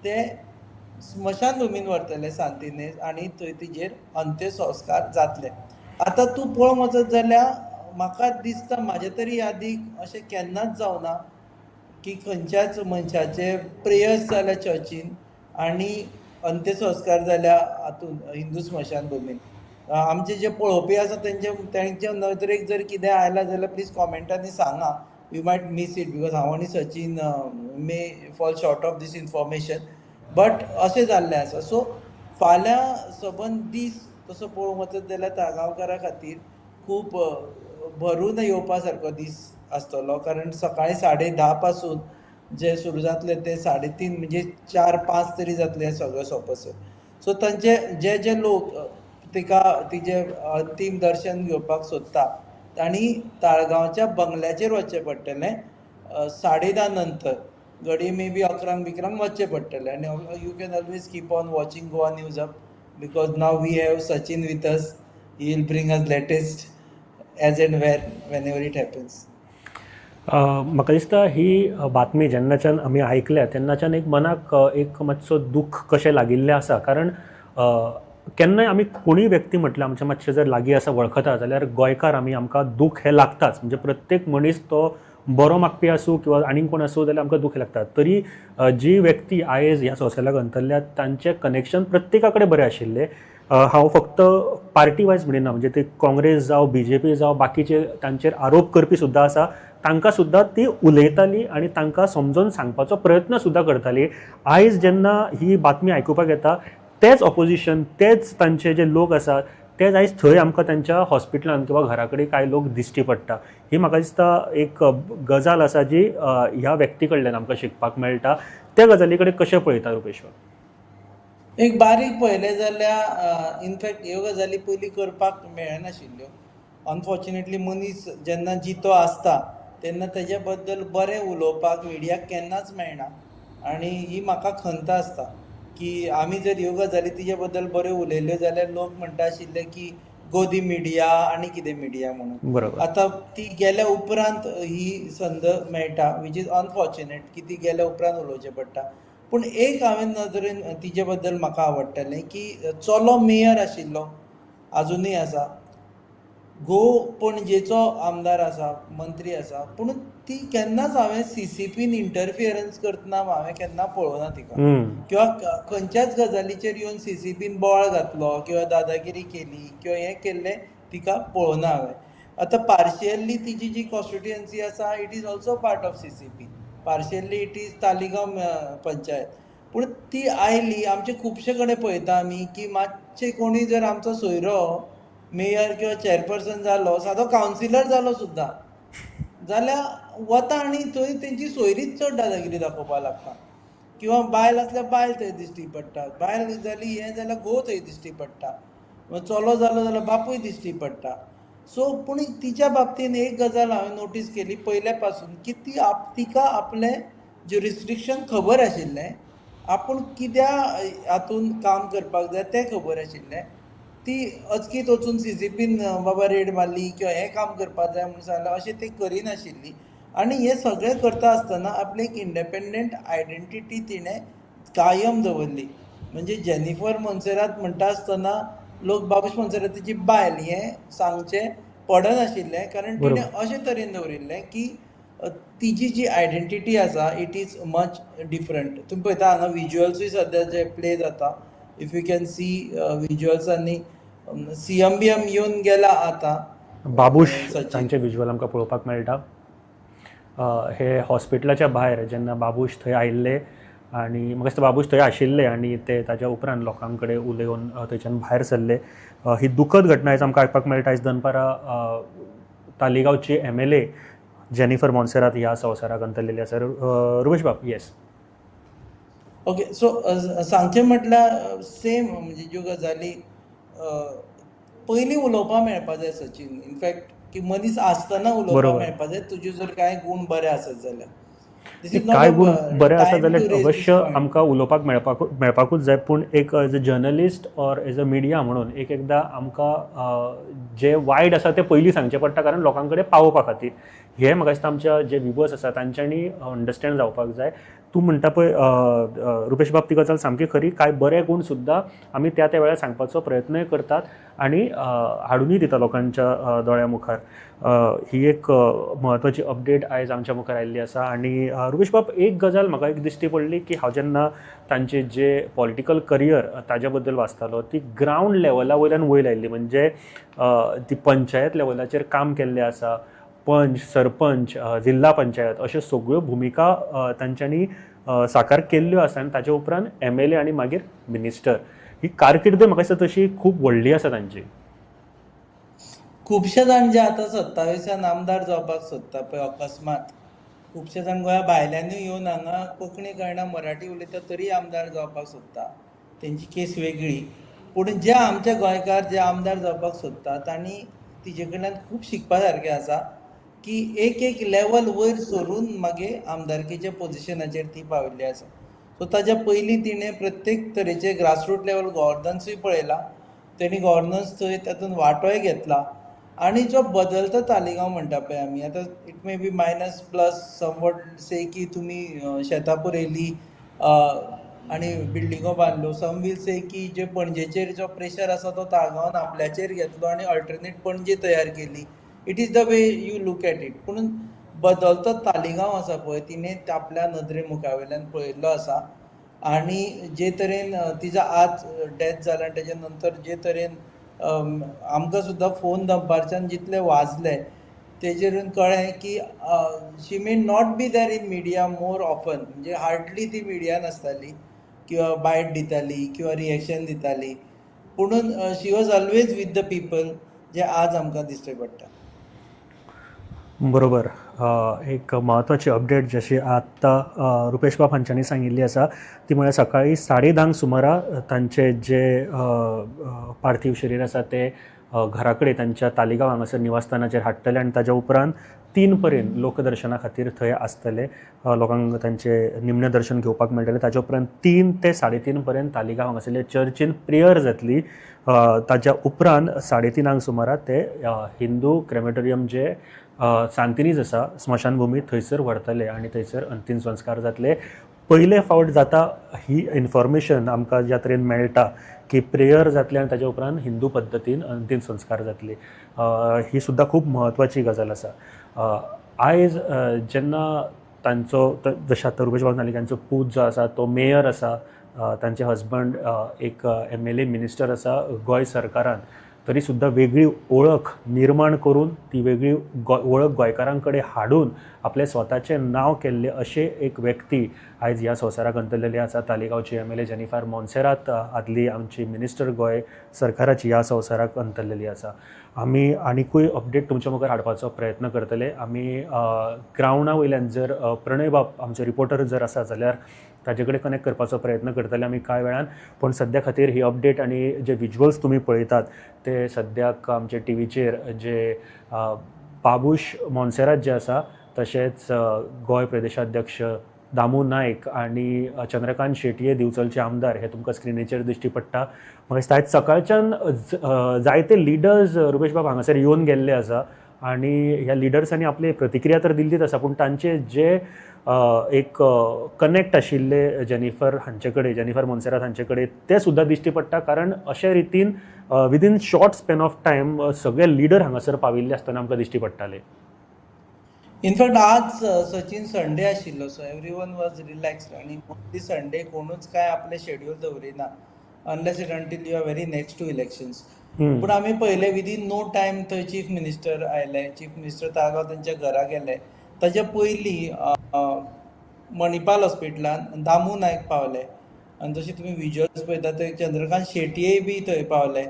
ते स्मशानभुमीन व्हरतले सांतिनेज आनी थंय तिजेर अंत्यसंस्कार जातले. आतां तूं पळोवंक वचत जाल्यार म्हाका दिसता म्हाजे तरी यादीक अशें केन्नाच जावना की खंयच्याच मनशाचे प्रेयर्स जाल्या चर्चीन आनी अंत्यसंस्कार जाल्या हातून हिंदू स्मशानभुमीन. आमचे जे पळोवपी आसा तेंचे नदरेक जर कितें आयलां जाल्यार प्लीज कॉमेंटांनी सांगा. We might miss it because हांव आनी Sachin may fall short of this information, but अशें जाल्लें आसा. सो फाल्यां सबंद दीस तसो पळोवंक वचत जाल्यार ताळगांवकारां खातीर खूब भरून येवपा सारको दीस आसतलो, कारण सकाळीं 10:30 पासून जे सुरू जातले ते 3:30 म्हणजे 4-5 तरी जातले सगळें सोंपसर. सो तांचे जे जे लोक तिका तिजें अंतीम दर्शन घेवपाक सोदता तांणी ताळगांवच्या बंगल्याचेर वचचें पडटलें 10:30 नंतर, घडये मे बी 11 बिकरांक वचचें पडटलें. आनी you can always keep on watching Goa News Hub because now we have Sachin with us, he will bring us latest as and where whenever it happens. म्हाका दिसता ही बातमी जेन्नाच्यान आमी आयकल्या तेन्नाच्यान एक मनाक एक मातसो दूख कशें लागिल्लें आसा, कारण केन्नाय आमी कोणूय व्यक्ती म्हटल्यार आमच्या मातशें जर लागीं आसा वळखता जाल्यार गोंयकार आमी आमकां दूख हें लागताच. म्हणजे प्रत्येक मनीस तो बरो मागपी आसूं किंवा आनीक कोण आसूं जाल्यार आमकां दूख लागता. तरी जी व्यक्ती आयज ह्या संवसाराक अंतरल्या तांचें कनेक्शन प्रत्येका कडेन बरें आशिल्लें. हांव फक्त पार्टी वायज म्हणिना, म्हणजे ते काँग्रेस जावं बीजेपी जावं बाकीचे तांचेर आरोप करपी सुद्दां आसा, तांकां सुद्दां ती उलयताली आनी तांकां समजून सांगपाचो प्रयत्न सुद्दां करताली. आयज जेन्ना ही बातमी आयकुपाक येता तेच ऑपोजिशन, तेच तांचे जे लोक आसात तेच आयज थंय आमकां तांच्या हॉस्पिटलान किंवा घरा कडेन कांय लोक दिश्टी पडटा. ही म्हाका दिसता एक गजाल आसा जी ह्या व्यक्ती कडल्यान आमकां शिकपाक मेळटा. त्या गजाली कडेन कशें पळयता रुपेश्वर? एक बारीक पळयलें जाल्यार इनफॅक्ट ह्यो गजाली पयलीं करपाक मेळनाशिल्ल्यो. अनफॉर्च्युनेटली मनीस जेन्ना जितो आसता तेन्ना तेजे बद्दल बरें उलोवपाक मिडियाक केन्नाच मेळना आनी ही म्हाका खंत आसता की आमी जर ह्यो गजाली तिजे बद्दल बऱ्यो उलयल्यो जाल्यार लोक म्हणटा आशिल्ले की गोदी मिडिया आनी कितें मिडिया म्हणून. बरोबर. आतां ती गेल्या उपरांत ही संद मेळटा, which is unfortunate की ती गेल्या उपरांत उलोवचें पडटा. पूण एक हांवें नदरेन तिजे बद्दल म्हाका आवडटलें की चलो मेयर आशिल्लो, आजुनूय आसा, घोव पणजेचो आमदार आसा, मंत्री आसा, पूण ती केन्नाच हांवें सीसीपीन इंटरफियरन्स करतना हांवें केन्ना पळोवना तिका, किंवा खंयच्याच गजालीचेर येवन सीसीपीन बोवाळ घातलो किंवा दादागिरी केली किंवा हें केल्लें तिका पळोवना हांवें. आतां पार्शियली तिजी जी कॉन्स्टिट्युएन्सी आसा it is also part of CCP, partially it is Taleigao panchayat. पूण ती आयली आमचे खुबशे कडेन पळयता आमी की मातशे कोणी जर आमचो सोयरो मेयर किंवा चेअरपर्सन जालो, सादो कावन्सिलर जालो सुद्दां जाल्यार वता आनी थंय तेंची सोयरीच चड दादागिरी दाखोवपाक लागता, किंवा बायल आसल्यार बायल थंय दिश्टी पडटा, बायल जाली हें जाल्यार घोव थंय दिश्टी पडटा, चलो जालो जाल्यार बापूय दिश्टी पडटा. सो पूण तिच्या बाबतीन एक गजाल हांवें नोटीस केली पयल्या पासून की ती तिका आपलें ज्युरिस्डिक्शन खबर आशिल्लें, आपूण कित्या हातून काम करपाक जाय तें खबर आशिल्लें. ती अचकीत वचून सीसीपीन बाबा रेड मारली किंवा हें काम करपाक जाय म्हणून सांगलें अशें ती करिनाशिल्ली. आनी हें सगळें करता आसतना आपली एक इंडिपेंडंट आयडेंटिटी तिणें कायम दवरली. म्हणजे जेनिफर मोन्सेरात म्हणटा आसतना लोक बाबूश मोन्सेरातीची बायल हें सांगचें पडनाशिल्लें, कारण तिणें अशें तरेन दवरिल्लें की तिजी जी आयडेंटिटी आसा it is much different. तुमी पळयता हांगा विज्युअल्सूय सद्या जे प्ले जाता, if you can see विज्युअल्सांनी सीएम बी एम येवन गेला आतां बाबूश तांचे विज्युअल आमकां पळोवपाक मेळटा. हे हॉस्पिटलाच्या भायर जेन्ना बाबूश थंय आयिल्ले आनी म्हाका दिसता बाबूश थंय आशिल्ले आनी ते ताज्या उपरांत लोकां कडेन उलोवन थंयच्यान भायर सरले. ही दुखद घटना आयज आमकां आयकपाक मेळटा. आयज दनपारां तालिगांवची MLA Jennifer Monserrate ह्या संवसाराक अंतरलेली आसा. रुपेश बाब, येस. ओके, सो सांगचें म्हटल्यार सेम म्हणजे ज्यो गजाली पयलीं उलोवपाक मेळपा जाय सचिन, इनफॅक्ट की मनीस आसतना उलोवपाक मेळपा जाय, तुजे जर कांय गूण बरे आसत जाल्यार, कांय गूण बरे आसत जाल्यार अवश्य आमकां उलोवपाक मेळपाकूच जाय. पूण एक as a journalist or as a media म्हणून एक एकदां आमकां जे वायट आसा तें पयलीं सांगचें पडटा, कारण लोकां कडेन पावोवपा खातीर. हें म्हाका दिसता आमच्या जे व्युवर्स आसा तांच्यांनी अंडरस्टँड जावपाक जाय. तूं म्हणटा पळय रुपेश बाब, ती गजाल सामकी खरी. कांय बरे गूण सुद्दां आमी त्या त्या वेळार सांगपाचो प्रयत्नय करतात आनी हाडुनूय दिता लोकांच्या दोळ्या मुखार. ही एक म्हत्वाची अपडेट आयज आमच्या मुखार आयिल्ली आसा. आनी रुपेश बाब, एक गजाल म्हाका एक दिश्टी पडली की हांव जेन्ना तांचे जे पॉलिटिकल करियर ताज्या बद्दल वाचतालो, ती ग्रावंड लेवला वयल्यान वयर आयिल्ली. म्हणजे ती पंचायत लेवलाचेर काम केल्लें आसा, पंच, सरपंच, जिल्हा पंचायत अश्यो सगळ्यो भुमिका तांच्यांनी साकार केल्ल्यो आसा. आनी ताजे उपरांत MLA आनी मागीर मिनिस्टर. ही कारकिर्द म्हाका दिसता तशी खूब व्हडली आसा तांची. खुबशे जाण जे आतां 27 आमदार जावपाक सोदता पळय, अकस्मात खुबशे जाण गोंया भायल्यानूय येवन हांगा कोंकणी कळना मराठी उलयता तरी आमदार जावपाक सोदता, तेंची केस वेगळी. पूण जे आमचे गोंयकार जे आमदार जावपाक सोदता तांणी तिजे कडल्यान खूब शिकपा सारकें आसा की एक एक लेवल वयर सरून मागीर आमदारकीच्या पोजिशनाचेर ती पाविल्ली आसा. सो ताज्या पयलीं तिणें प्रत्येक तरेचे ग्रासरूट लेवल गव्हर्नन्सूय पळयलां, तेणी गव्हर्नन्स थंय तातूंत वांटोय घेतला. आनी जो बदलता तालिगांव म्हणटा पळय आमी आतां, it may be minus plus somewhat say की तुमी शेतां पुरयलीं आनी बिल्डिंगो बांदल्यो, सम वील से की जे पणजेचेर जो प्रेशर आसा तो ताळगांवान आपल्याचेर घेतलो आनी अल्टरनेट पणजे तयार केली. It is the way you look at it. पूण बदलतो तालिगांव आसा पळय तिणें आपल्या नदरे मुखावयल्यान पळयल्लो आसा. आनी जे तरेन तिजो आज डेथ जाला आनी तेच्या नंतर जे तरेन आमकां सुद्दां फोन दनपारच्यान जितले वाजले तेजेरून कळ्ळें की she may not be there in media more often. म्हणजे हार्डली ती मिडियान आसताली किंवा बायट दिताली किंवा रिएक्शन दिताली, पुणून she was always with the people, जे आज आमकां दिश्टी पडटा. बरोबर. एक म्हत्वाची अपडेट जशी आत्तां रुपेश बाब हांच्यांनी सांगिल्ली आसा ती म्हळ्यार सकाळीं 10:30 सुमारा तांचे जे पार्थिव शरीर आसा तें घरा कडेन तांच्या तालिगांव हांगासर निवासस्थानाचेर हाडटले आनी ताज्या उपरांत 3 पर्यंत लोकदर्शना खातीर थंय आसतले. लोकांक तांचे निमणें दर्शन घेवपाक मेळटलें. ताज्या उपरांत 3 ते 3:30 पर्यंत तालिगांव हांगासरले चर्चीन प्रेयर जातली. ताज्या उपरांत 3:30 सुमारा ते हिंदू क्रेमेटोरियम जे सांतिनीज आसा स्मशानभुमी थंयसर व्हरतले आनी थंयसर अंतीम संस्कार जातले. पयले फावट जाता ही इन्फॉर्मेशन आमकां ज्या तरेन मेळटा की प्रेयर जातलें आनी ताज्या उपरांत हिंदू पद्दतीन अंतीम संस्कार जातले, ही सुद्दां खूब म्हत्वाची गजाल आसा. आयज जेन्ना तांचो जशें आतां रुपेश बाब नालेक तांचो पूत जो आसा तो मेयर आसा, तांचे हजबंड एक MLA minister आसा गोंय सरकारान, तरी सुद्दां वेगळी ओळख निर्माण करून ती वेगळी वळख गोंयकारां कडेन हाडून आपलें स्वताचें नांव केल्लें अशें एक व्यक्ती आयज ह्या संवसाराक अंतरलेली आसा. तालिगांवची MLA Jennifer Monserrate, आदली आमची मिनिस्टर गोंय सरकाराची ह्या संवसाराक अंतरलेली आसा. आमी आनिकूय अपडेट तुमच्या मुखार हाडपाचो प्रयत्न करतले. आमी ग्रावंडा वयल्यान जर प्रणय बाब आमचे रिपोर्टर जर आसा जाल्यार ताजे कडेन कनेक्ट करपाचो प्रयत्न करतले आमी कांय वेळान. पूण सद्या खातीर ही अपडेट आनी जे विज्युअल्स तुमी पळयतात ते सद्याक आमचे टिवीचेर जे बाबूश मोन्सेरात जे आसा, तशेंच गोंय प्रदेशाध्यक्ष दामू नायक आनी चंद्रकांत शेटये दिवचलचे आमदार हे तुमकां स्क्रिनीचेर दिश्टी पडटा. म्हाका दिसता आयज सकाळच्यान जायते लिडर्स रुपेश बाब हांगासर येवन गेल्ले आसा आनी ह्या लिडर्सांनी आपली प्रतिक्रिया तर दिल्लीच आसा, पूण तांचे जे एक कनेक्ट आशिल्ले जेनिफर हांचे कडेन, जेनिफर मोन्सेरात हांचे कडेन, ते सुद्दां दिश्टी पडटा. कारण अशे रितीन within short span of time सगळे लिडर हांगासर पाविल्ले आसतना आमकां दिश्टी पडटाले. इनफॅक्ट आज सचिन संडे आशिल्लो, सो एवरीवन वॉज रिलॅक्स्ड आनी मोस्टली संडे कोणूच काय आपलें शेड्यूल दवरिना unless it until you are very next to elections. पूण आमी पळयलें विदीन नो टायम थंय चीफ मिनिस्टर आयले, चीफ मिनिस्टर ताळगांव तेंच्या घरा गेले. ताच्या पयलीं मणिपाल हॉस्पिटलान दामू नायक पावले आनी जशें तुमी विज्युअल्स पळयता थंय चंद्रकांत शेटये बी थंय पावले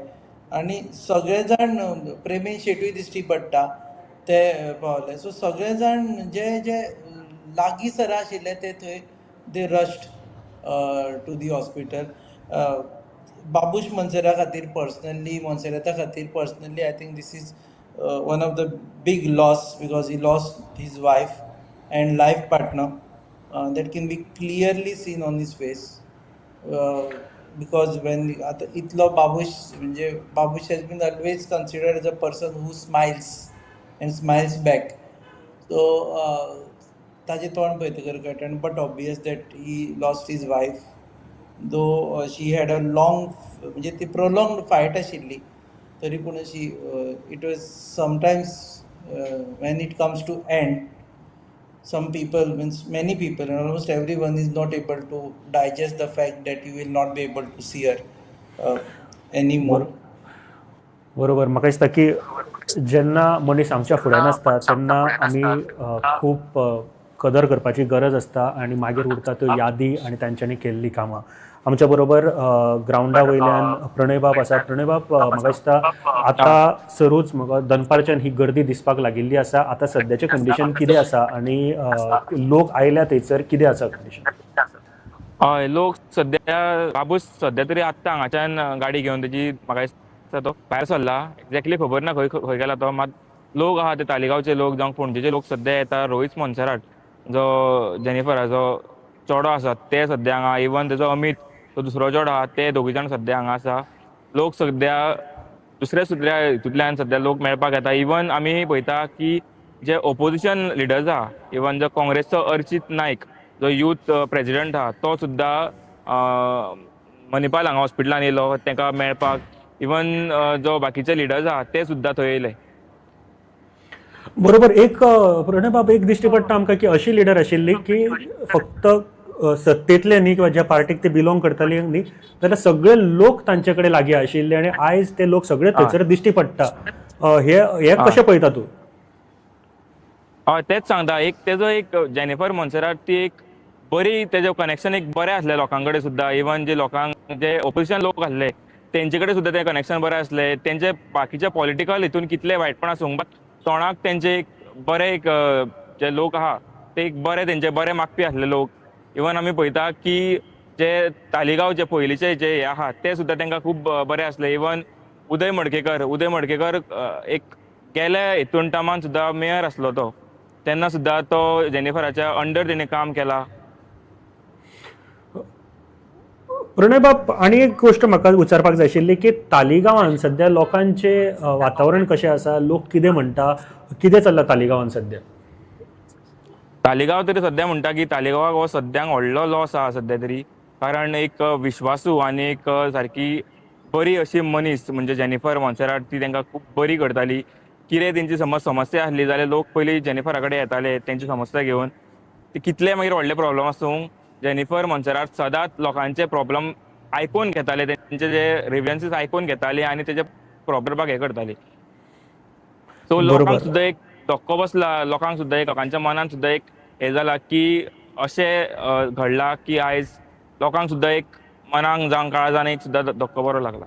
आनी सगळे जाण प्रेमेन शेटूय दिश्टी पडटा ते पावले. सो सगळे जाण जे जे लागीं सरा आशिल्ले ते थंय they rushed to the hospital. Babush Monserrate खातीर पर्सनली, मोन्सेराता खातीर personally I think this is one of the big loss because he lost his wife and life partner that can be clearly seen on his face because when आतां इतलो बाबूश म्हणजे Babush has been always considered as a person who smiles and smiles back. So ताजें तोंड पळयतकर कळटा, but obvious that he lost his wife, though she had a long म्हणजे ती प्रोलोंगड fight आशिल्ली तरी पूण अशी it was sometimes when it comes to end some people means many people and almost everyone is not able to digest the fact that you will not be able to see her anymore. बरोबर. म्हाका दिसता की जेन्ना मनीस आमच्या फुड्यान आसता तेन्ना आमी खूब कदर करपाची गरज आसता आनी मागीर उरता त्यो यादी आनी तांच्यांनी केल्लीं कामां. आमच्या बरोबर ग्रावंडा वयल्यान प्रणय बाब आसा. प्रणय बाब, म्हाका दिसता आतां सरूच म्हाका दनपारच्यान ही गर्दी दिसपाक लागिल्ली आसा. आतां सद्याचें कंडिशन कितें आसा आनी लोक आयल्या थंयसर कितें आसा कंडिशन? हय, लोक सद्या बाबूश सद्या तरी आत्तां हांगाच्यान गाडी घेवन तेजी म्हाका दिसता तो भायर सरला, एक्झॅक्टली खबर ना खंय खंय गेला तो. मात लोक आहा ते तालिगांवचे लोक जावं पणजेचे लोक सद्या येता. रोहीत मोन्सेरात जो जेनिफराचो चेडो आसा ते सद्या हांगा, इवन तेजो अमीत तो दुसरो चेडो आहा ते दोगूय जाण सद्या हांगा आसा. लोक सद्या दुसऱ्या सुद्या हितूंतल्यान सद्या लोक मेळपाक येता. इवन आमी पळयता की जे ओपोजिशन लिडर्स आहा, इवन जो काँग्रेसचो अर्चित नायक जो यूथ प्रेजिडंट आहा तो सुद्दां मणिपाल हांगा हॉस्पिटलान येयलो तांकां मेळपाक. इवन जो बाकीचे लिडर्स आहा ते सुद्दां थंय येयले. बरोबर. एक प्रणय बाब, एक दिश्टी पडटा आमकां की अशी लिडर आशिल्ली की फक्त सत्तेंतले न्ही किंवा ज्या पार्टीक ते बिलोंग करताले न्ही, जाल्यार सगळे लोक तांचे कडेन लागीं आशिल्ले आनी आयज ते लोक सगळे थंयसर दिश्टी पडटा. हे हे कशें पळयता तूं? हय, तेच सांगता. एक तेजो एक जेनिफर मोन्सेरात ती एक बरी तेजें कनेक्शन एक बरें आसलें लोकां कडेन सुद्दां. इवन जे लोकांक जे ओपोजिशन लोक आसले तेंचे कडेन सुद्दां तें कनेक्शन बरें आसलें. तेंचे बाकीचे पॉलिटिकल हितून कितले वायटपण आसूं बट तोंडाक तेंचे एक बरे एक जे लोक आहा ते एक बरे तेंचे बरे मागपी आसले लोक. इवन आमी पळयता की जे तालिगांव जे पयलींचे जे हे आहा ते सुद्दां तांकां खूब बरे आसले. इवन उदय मडकेकर, उदय मडकेकर एक गेल्या हितून टर्मान सुद्दां मेयर आसलो तो, तेन्ना सुद्दां तो जेनिफराच्या अंडर तेणें काम केलां. प्रणय बाब, आनी एक गोश्ट म्हाका विचारपाक जाय आशिल्ली की तालिगांवान सद्या लोकांचें वातावरण कशें आसा, लोक कितें म्हणटा, कितें चल्लां तालिगांवान सद्या? तालिगांव तरी सद्या म्हणटा की तालिगांवाक हो सद्याक व्हडलो लॉस आहा सद्या तरी, कारण एक विश्वासू आनी एक सारकी बरी अशी मनीस म्हणजे जेनिफर मोन्सेरात ती तांकां खूब बरी करताली. कितें तेंची समज समस्या आसली जाल्यार लोक पयलीं जेनिफरा कडेन येताले तेंची समस्या घेवन. ते कितले मागीर व्हडले प्रॉब्लम आसूं जेनिफर मोन्सेरात सदांच लोकांचे प्रॉब्लम आयकून घेताले, तेंचे जे ग्रिव्हन्सीस आयकून घेताले आनी तेजे प्रॉब्लमाक हें करताले. सो लोकांक सुद्दां एक धक्को बसला, लोकांक सुद्दां एक लोकांच्या मनान सुद्दां एक हें जाला की अशें घडलां की आयज लोकांक सुद्दां एक मनाक जावं काळजान एक सुद्दां धक्को बरो लागला.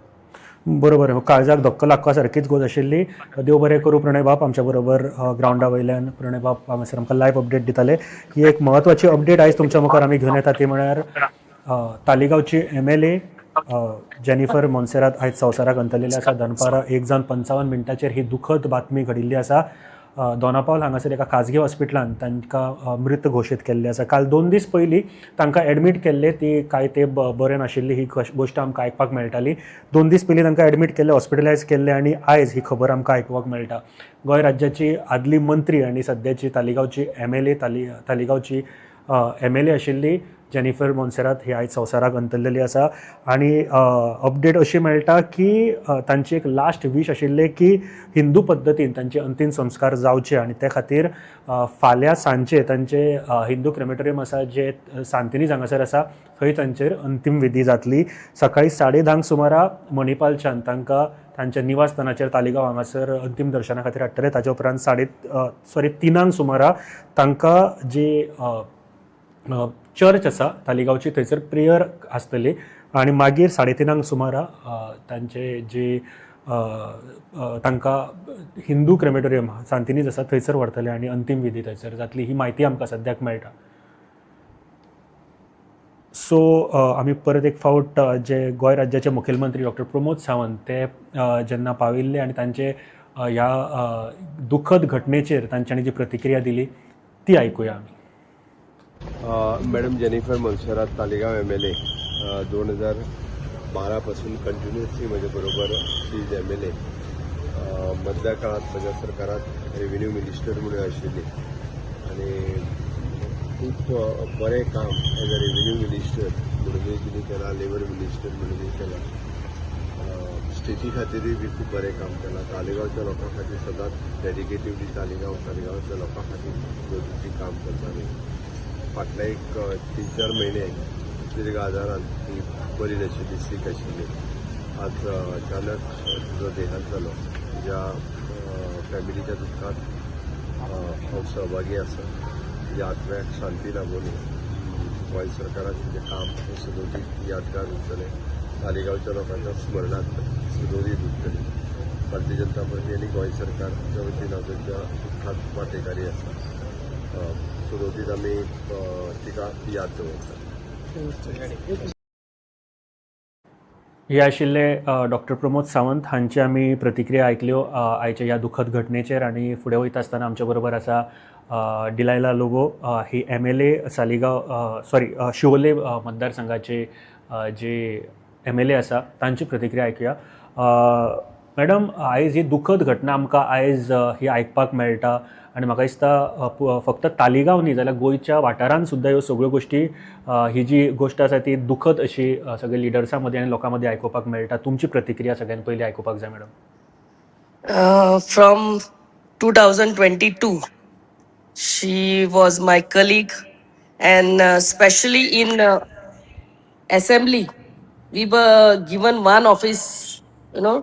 बरोबर, काळजाक धक्को लागपा सारकीच गोश्ट आशिल्ली. देव बरें करूं प्रणय बाब. आमच्या बरोबर ग्रावंडा वयल्यान प्रणय बाब हांगासर आमकां लायव्ह अपडेट दिताले. ही एक म्हत्वाची अपडेट आयज तुमच्या मुखार आमी घेवन येता, ती म्हळ्यार तालिगांवची एमएलए जेनिफर मोन्सेरात आयज संवसाराक अंतरलेली आसा. दनपारां 1:55 ही दुखद बातमी घडिल्ली आसा. दोनापावल हांगासर एका खाजगी हॉस्पिटलान तांकां मृत घोशीत केल्ले आसा. काल 2 दीस पयलीं तांकां एडमीट केल्ले, ती कांय तेंप बरें नाशिल्ली ही गोश्ट आमकां आयकपाक मेळटाली. 2 दीस पयलीं तांकां एडमीट केल्ले, हॉस्पिटलायज केल्ले आनी आयज ही खबर आमकां आयकुपाक मेळटा. गोंय राज्याची आदली मंत्री आनी सद्याची तालिगांवची एमएलए तालिगांवची एमएलए आशिल्ली जेनिफर मोन्सेरात ही आयज संवसाराक अंतरलेली आसा. आनी अपडेट अशी मेळटा की तांची एक लास्ट वीश आशिल्ली की हिंदू पद्दतीन तांचे अंतीम संस्कार जावचे आनी ते खातीर फाल्यां सांजचे तांचे हिंदू क्रेमेटोरियम आसा जे सांतिनीज हांगासर आसा थंय तांचेर अंतीम विधी जातली. सकाळी 10:30 सुमारा मणिपालच्यान तांकां तांच्या निवासस्थानाचेर तालिगांव हांगासर अंतीम दर्शना खातीर हाडटले. ताच्या उपरांत 3:30 सुमारा तांकां जे चर्च आसा तालिगांवची थंयसर प्रेयर आसतली आनी मागीर 3:30 सुमारा तांचे जे तांकां हिंदू क्रेमेटोरियम सांतिनीज आसा थंयसर व्हरतले आनी अंतीम विधी थंयसर जातली. ही म्हायती आमकां सद्याक मेळटा. सो आमी परत एक फावट जे गोंय राज्याचे मुखेलमंत्री डॉक्टर प्रमोद सावंत ते जेन्ना पाविल्ले आनी तांचे ह्या दुखद घटनेचेर तांच्यांनी जी प्रतिक्रिया दिली ती आयकुया आमी. Madam Jennifer Monserrate, Taleigao MLA, 2012 पासून कंटिन्युअसली म्हजे बरोबर शी is MLA. मदल्या काळांत म्हज्या सरकारांत रेव्हेन्यू मिनिस्टर म्हणून आशिल्ली आनी खूब बरें काम एज अ रेव्हेन्यू मिनिस्टर म्हणूनय तिणें केलां, लेबर मिनिस्टर म्हणूनय केलां, स्टेटी खातीरूय बी खूब बरें काम केलां. तालिगांवच्या लोकां खातीर सदांच डेडिकेटिवली तालिगांवच्या लोकां खातीर गरजेचें काम करताली. फाटले एक 3-4 म्हयने दीर्घ आजारान ती बरी नाशिल्ली, सीक आशिल्ली. आज अचानक तिजो देहांत जालो. तिज्या फॅमिलीच्या दुख्खांत हांव सहभागी आसा. तिज्या आत्म्याक शांती लाभोनी. गोंय सरकारान तिजें काम हें सदोदीत यादगार उरतलें. तालिगांवच्या लोकांच्या स्मरणांत सदोदीत उरतलें. भारतीय जनता पार्टी आनी गोंय सरकारच्या वतीन हांव तांच्या दुख्खांत वांटेकारी आसा. सदोदीत आमी तिका याद दवरतात. हे आशिल्ले डॉक्टर प्रमोद सावंत हांची आमी प्रतिक्रिया आयकल्यो आयच्या ह्या दुखद घटनेचेर. आनी फुडें वयता आसतना आमच्या बरोबर आसा डिलायला लोबो, ही एमएलए सालिगांव सॉरी शिवोले मतदारसंघाचे जे एमएलए आसा तांची प्रतिक्रिया आयकुया. मॅडम, आयज ही दुखद घटना आमकां आयज ही आयकपाक मेळटा आनी म्हाका दिसता फक्त तालिगांव न्ही जाल्यार गोंयच्या वाठारान सुद्दां ह्यो सगळ्यो गोश्टी ही जी गोश्ट आसा ती दुखद अशी सगळे लिडर्सां मदीं आनी लोकां मदीं आयकुपाक मेळटा. तुमची प्रतिक्रिया सगळ्यान पयलीं आयकुपाक जाय madam. From 2022 she was my colleague and specially in assembly we were given one office, you know,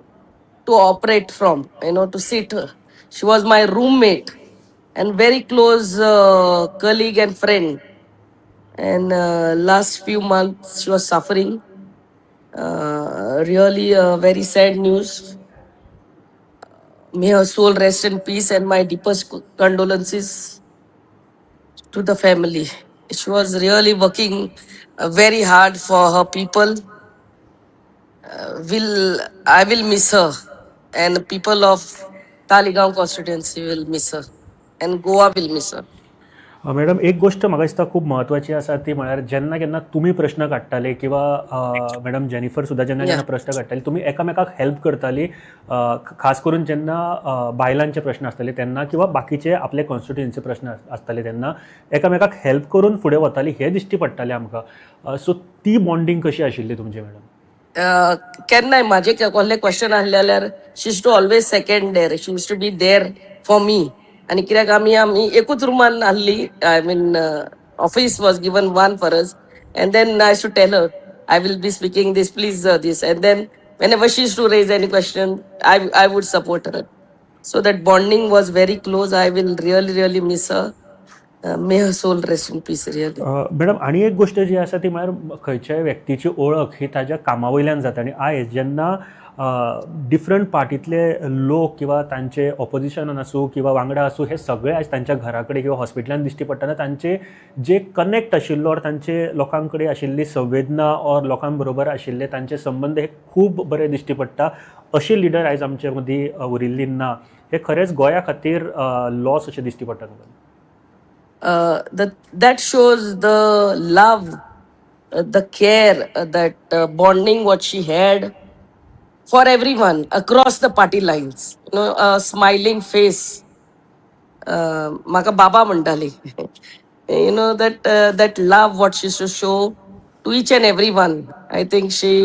to operate from, you know, to sit. She was my roommate and very close colleague and friend. And last few months she was suffering. Really very sad news. May her soul rest in peace and my deepest condolences to the family. She was really working very hard for her people. I will miss her, and the people of Taleigao constituency will miss her, and Goa will miss her. Madam, एक गोश्ट म्हाका दिसता खूब म्हत्वाची आसा, ती म्हळ्यार जेन्ना केन्ना तुमी प्रश्न काडटाले किंवा मॅडम जेनिफर सुद्दां जेन्ना जेन्ना प्रश्न काडटाली तुमी एकामेकाक हेल्प करताली, खास करून जेन्ना बायलांचे प्रश्न आसताले तेन्ना किंवा बाकीचे आपले कॉन्स्टिट्युएन्सी प्रश्न आसताले तेन्ना एकामेकाक हेल्प करून फुडें वताली हें दिश्टी पडटालें आमकां. सो ती बॉन्डींग कशी आशिल्ली तुमची मॅडम? केन्नाय म्हाजे कसले क्वेश्चन आसले जाल्यार she used to always second there, she used to be there for me. आनी कित्याक आमी आमी एकूच रुमान आहली. I mean, office was given one for us, and then I used to tell her, I will be speaking this, please this, and then whenever she used to raise any question, I would support her. So that bonding was very close. I will really, really miss her. May her soul rest in peace, really. Madam, आनी एक गोश्ट जी आसा ती म्हळ्यार खंयच्याय व्यक्तीची ओळख ही ताज्या कामा वयल्यान जाता आनी आयज जेन्ना डिफरंट पार्टींतले लोक किंवा तांचे ऑपोजिशनान आसूं किंवा वांगडा आसूं, हे सगळे आयज तांच्या घरा कडेन किंवा हॉस्पिटलान दिश्टी पडटना तांचे जे कनेक्ट आशिल्लो ऑर तांचे लोकां कडेन आशिल्ली संवेदना ऑर लोकां बरोबर आशिल्ले तांचे संबंद हे खूब बरे दिश्टी पडटा. अशी लिडर आयज आमचे मदीं उरिल्ली ना, हे खरेंच गोंया खातीर लॉस अशें दिश्टी पडटा तुमकां. That shows the love, the care, that bonding what she had for everyone across the party lines. A smiling face. म्हाका बाबा म्हणटाली. That love what she used to show to each and every one. I think she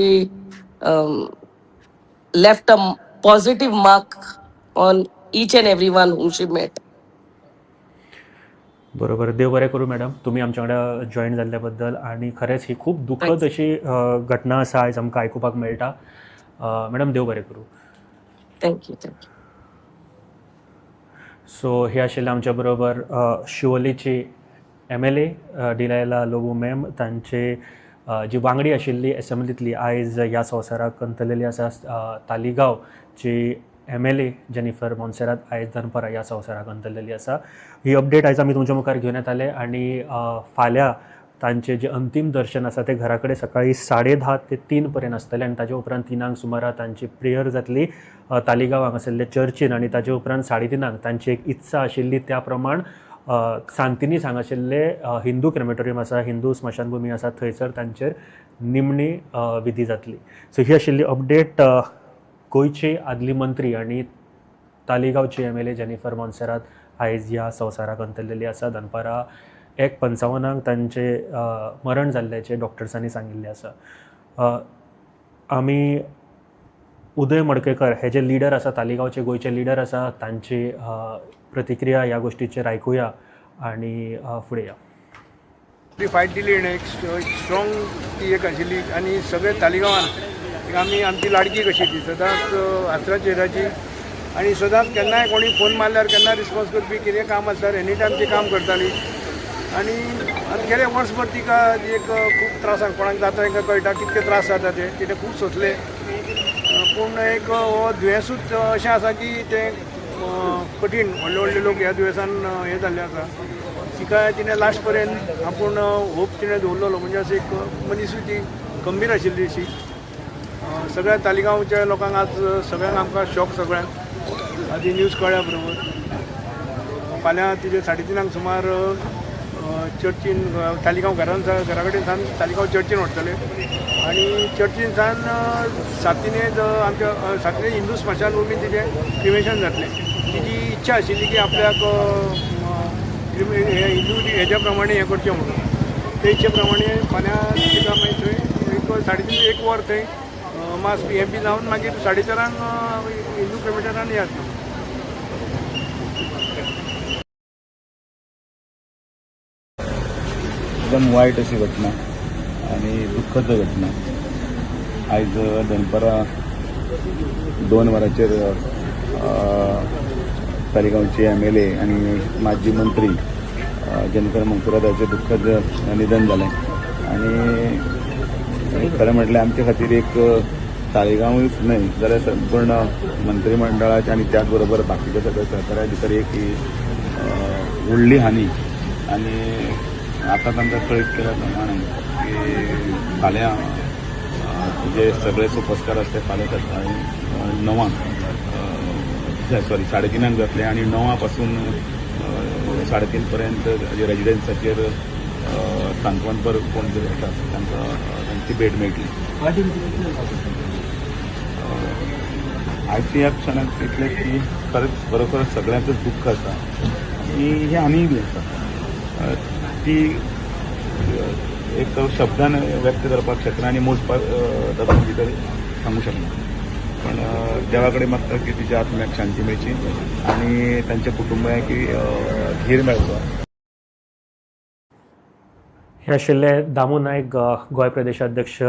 left a positive mark on each and everyone whom she met. बरोबर. देव बरें करूं madam, तुमी आमच्या वांगडा जॉयन जाल्ल्या बद्दल आनी खरेंच ही खूब दुखद अशी घटना आसा आयज आमकां आयकुपाक मेळटा. मॅडम, देव बरें करूं. Thank you, thank you. So हे आशिल्ले आमच्या बरोबर शिवोलीची एमएलए डिलायला लोबो मॅम. तांचे जी वांगडी आशिल्ली एसेंब्लींतली आयज ह्या संवसाराक अंतरलेली आसा. तालिगांवची एमएलए जेनिफर मोन्सेरात आयज दनपरां ह्या संवसाराक अंतरलेली आसा. ही अपडेट आयज आमी तुमच्या मुखार घेवन येताले आनी फाल्यां तांचे जे अंतीम दर्शन आसा ते घरा कडेन सकाळी 10:30 ते 3 पर्यंत आसतलें आनी ताजे उपरांत 3 सुमारा तांची प्रेयर जातली तालिगांव हांगासरले चर्चीन आनी ताजे उपरांत 3:30 तांची एक इत्सा आशिल्ली त्या प्रमाण सांतिनीस हांगाशिल्ले हिंदू क्रेमेटोरियम आसा, हिंदू स्मशानभुमी आसा, थंयसर तांचेर निमणी विधी जातली. सो ही आशिल्ली अपडेट. गोंयची आदली मंत्री आनी तालिगांवची एमएलए जेनिफर मोन्सेरात आयज ह्या संवसाराक अंतरलेली आसा. दनपारां 1:55 तांचे मरण जाल्ल्याचें डॉक्टर्सांनी सांगिल्लें आसा. आमी उदय मडकयकर हे जे लिडर आसा, तालिगांवचे गोंयचे लिडर आसा, तांची प्रतिक्रिया ह्या गोश्टीचेर आयकुया आनी फुडें या. ती फायट दिली एक स्ट्रॉंग ती एक आशिल्ली आनी सगळे तालिगांवान एक आमी आमची लाडकी कशी ती सदांच हांसऱ्या चेहऱ्याची आनी सदांच केन्नाय कोणी फोन मारल्यार केन्ना रिस्पॉन्स करपी, कितें काम आसल्यार एनी टायम ती काम करताली. आनी आनी गेले वर्सभर तिका एक खूब त्रासान, कोणाक जाता तांकां कळटा कितके त्रास जाता ते, तिणें खूब सोंसले. पूण एक हो दुयेंसूच अशें आसा की तें कठीण, व्हडले व्हडले लोक ह्या दुयेंसान हें जाल्ले आसा. तिका तिणें लास्ट पर्यंत आपूण होप तिणें दवरलेलो, म्हणजे अशी एक मनीसूय ती गंभीर आशिल्ली अशी. सगळ्या तालिगांवच्या लोकांक आज सगळ्यांक आमकां शॉक, सगळ्यांक आदी न्यूज कळ्ळ्या बरोबर. फाल्यां तिजे 3:30 सुमार चर्चीन तालिगांव घरान घरा कडेन सावन तालिगांव चर्चीन व्हरतले आनी चर्चीन सावन सातिनेज आमच्या सातिनेज हिंदू स्मशानभुमीन तिजें क्रिमेशन जातलें. तिजी इच्छा आशिल्ली की आपल्याक हिंदू हेज्या प्रमाणे हें करचें म्हणून, ते इच्छे प्रमाणे फाल्यां तिका मागीर थंय एक 3:30 1 वर थंय मास हें बी जावन मागीर 4:30 हिंदू क्रिमेटरान हें जातलें. एकदम वायट अशी घटना आनी दुख्खद घटना. आयज दनपरां 2 वरांचेर तालिगांवची एमएलए आनी माजी मंत्री जेनिफर मोन्सेरात हाचें दुख्खद निधन जालें. आनी खरें म्हटल्यार आमचे खातीर एक तालिगांवूच न्हय जाल्यार संपूर्ण मंत्रीमंडळाचे आनी त्याच बरोबर बाकीच्या सगळ्या सहकार्या भितर एक व्हडली हानी. आनी आतां तांकां कळीत केल्या प्रमाणे की फाल्यां जे सगळे सोपस्कार आसा ते फाल्यां सकाळी 9 सॉरी 3:30 जातले आनी 9 पासून 3:30 पर्यंत जे रेजिडेन्साचेर सांत्वनपर कोण जर येतात तांकां तांची भेट मेळटली. आयच्या ह्या क्षणाक इतलें की खरेंच बरोबर सगळ्यांकच दुख्ख आसा आनी ही हानीय बी आसा ती एक शब्दान व्यक्त करपाक शकना आनी मोजपाक तातूंत भितर सांगूंक शकना. पण देवा कडेन मागता की तिच्या आत्म्याक शांती मेळची आनी तांच्या कुटुंबाक धीर मेळचो. हे आशिल्ले दामू नायक, गोंय प्रदेशाध्यक्ष.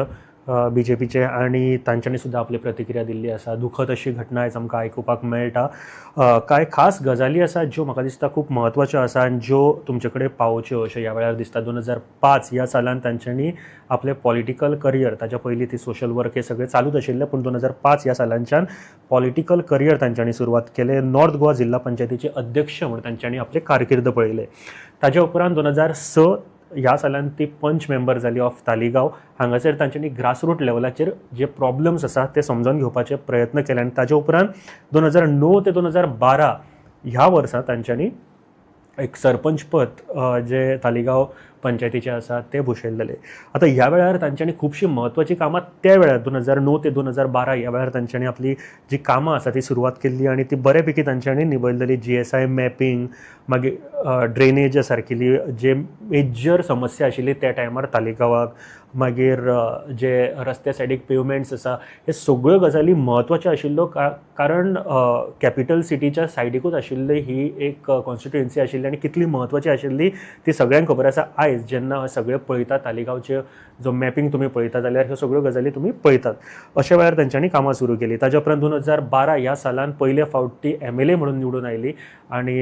बीजेपीचे आनी तांच्यांनी सुद्दां आपली प्रतिक्रिया दिल्ली आसा. दुखद अशी घटना आयज आमकां आयकुपाक मेळटा. कांय खास गजाली आसा ज्यो म्हाका दिसता खूब म्हत्वाच्यो आसा आनी ज्यो तुमचे कडेन पावोवच्यो अशें ह्या वेळार दिसता. 2005 ह्या सालान तांच्यांनी आपलें पॉलिटिकल करियर, ताच्या पयलीं ती सोशल वर्क हे सगळें चालूच आशिल्लें, पूण 2005 ह्या सालांच्यान पॉलिटिकल करियर तांच्यांनी सुरवात केलें. नॉर्थ गोवा जिल्हा पंचायतीचे अध्यक्ष म्हूण तांच्यांनी आपलें कारकीर्द पळयलें. ताच्या उपरांत 2006 ह्या सालान ती पंच मेंबर जाली ऑफ तालिगांव. हांगासर तांच्यांनी ग्रासरूट लेवलाचेर जे प्रॉब्लम्स आसा ते समजून घेवपाचे प्रयत्न केले आनी ताच्या उपरांत 2009 ते 2012 ह्या वर्सा तांच्यांनी एक सरपंच पद जे तालिगांव पंचायतीचें आसा तें भुशयलेलें. आतां ह्या वेळार तांच्यांनी खुबशीं म्हत्वाचीं कामां त्या वेळार 2009 ते 2012 ह्या वेळार तांच्यांनी आपली जी कामां आसा ती सुरवात केल्ली आनी ती बरे पैकी तांच्यांनी निभयलेली. GSI mapping, मागीर ड्रेनेज सारकिली जे मेजर समस्या आशिल्ली त्या टायमार तालिगांवाक, मागीर जे रस्त्या सायडीक पेवमेंट्स आसा, हे सगळ्यो गजाली म्हत्वाच्यो आशिल्ल्यो कारण कॅपिटल सिटीच्या सायडीकूच आशिल्ली ही एक कॉन्स्टिट्युएन्सी आशिल्ली आनी कितली म्हत्वाची आशिल्ली ती सगळ्यांक खबर आसा. आयज जेन्ना सगळे पळयतात तालिगांवचे जो मॅपिंग तुमी पळयता जाल्यार ह्यो सगळ्यो गजाली तुमी पळयतात. अशा वेळार तांच्यांनी कामां सुरू केली. ताच्या उपरांत 2012 ह्या सालान पयले फावट ती MLA म्हणून निवडून आयली आनी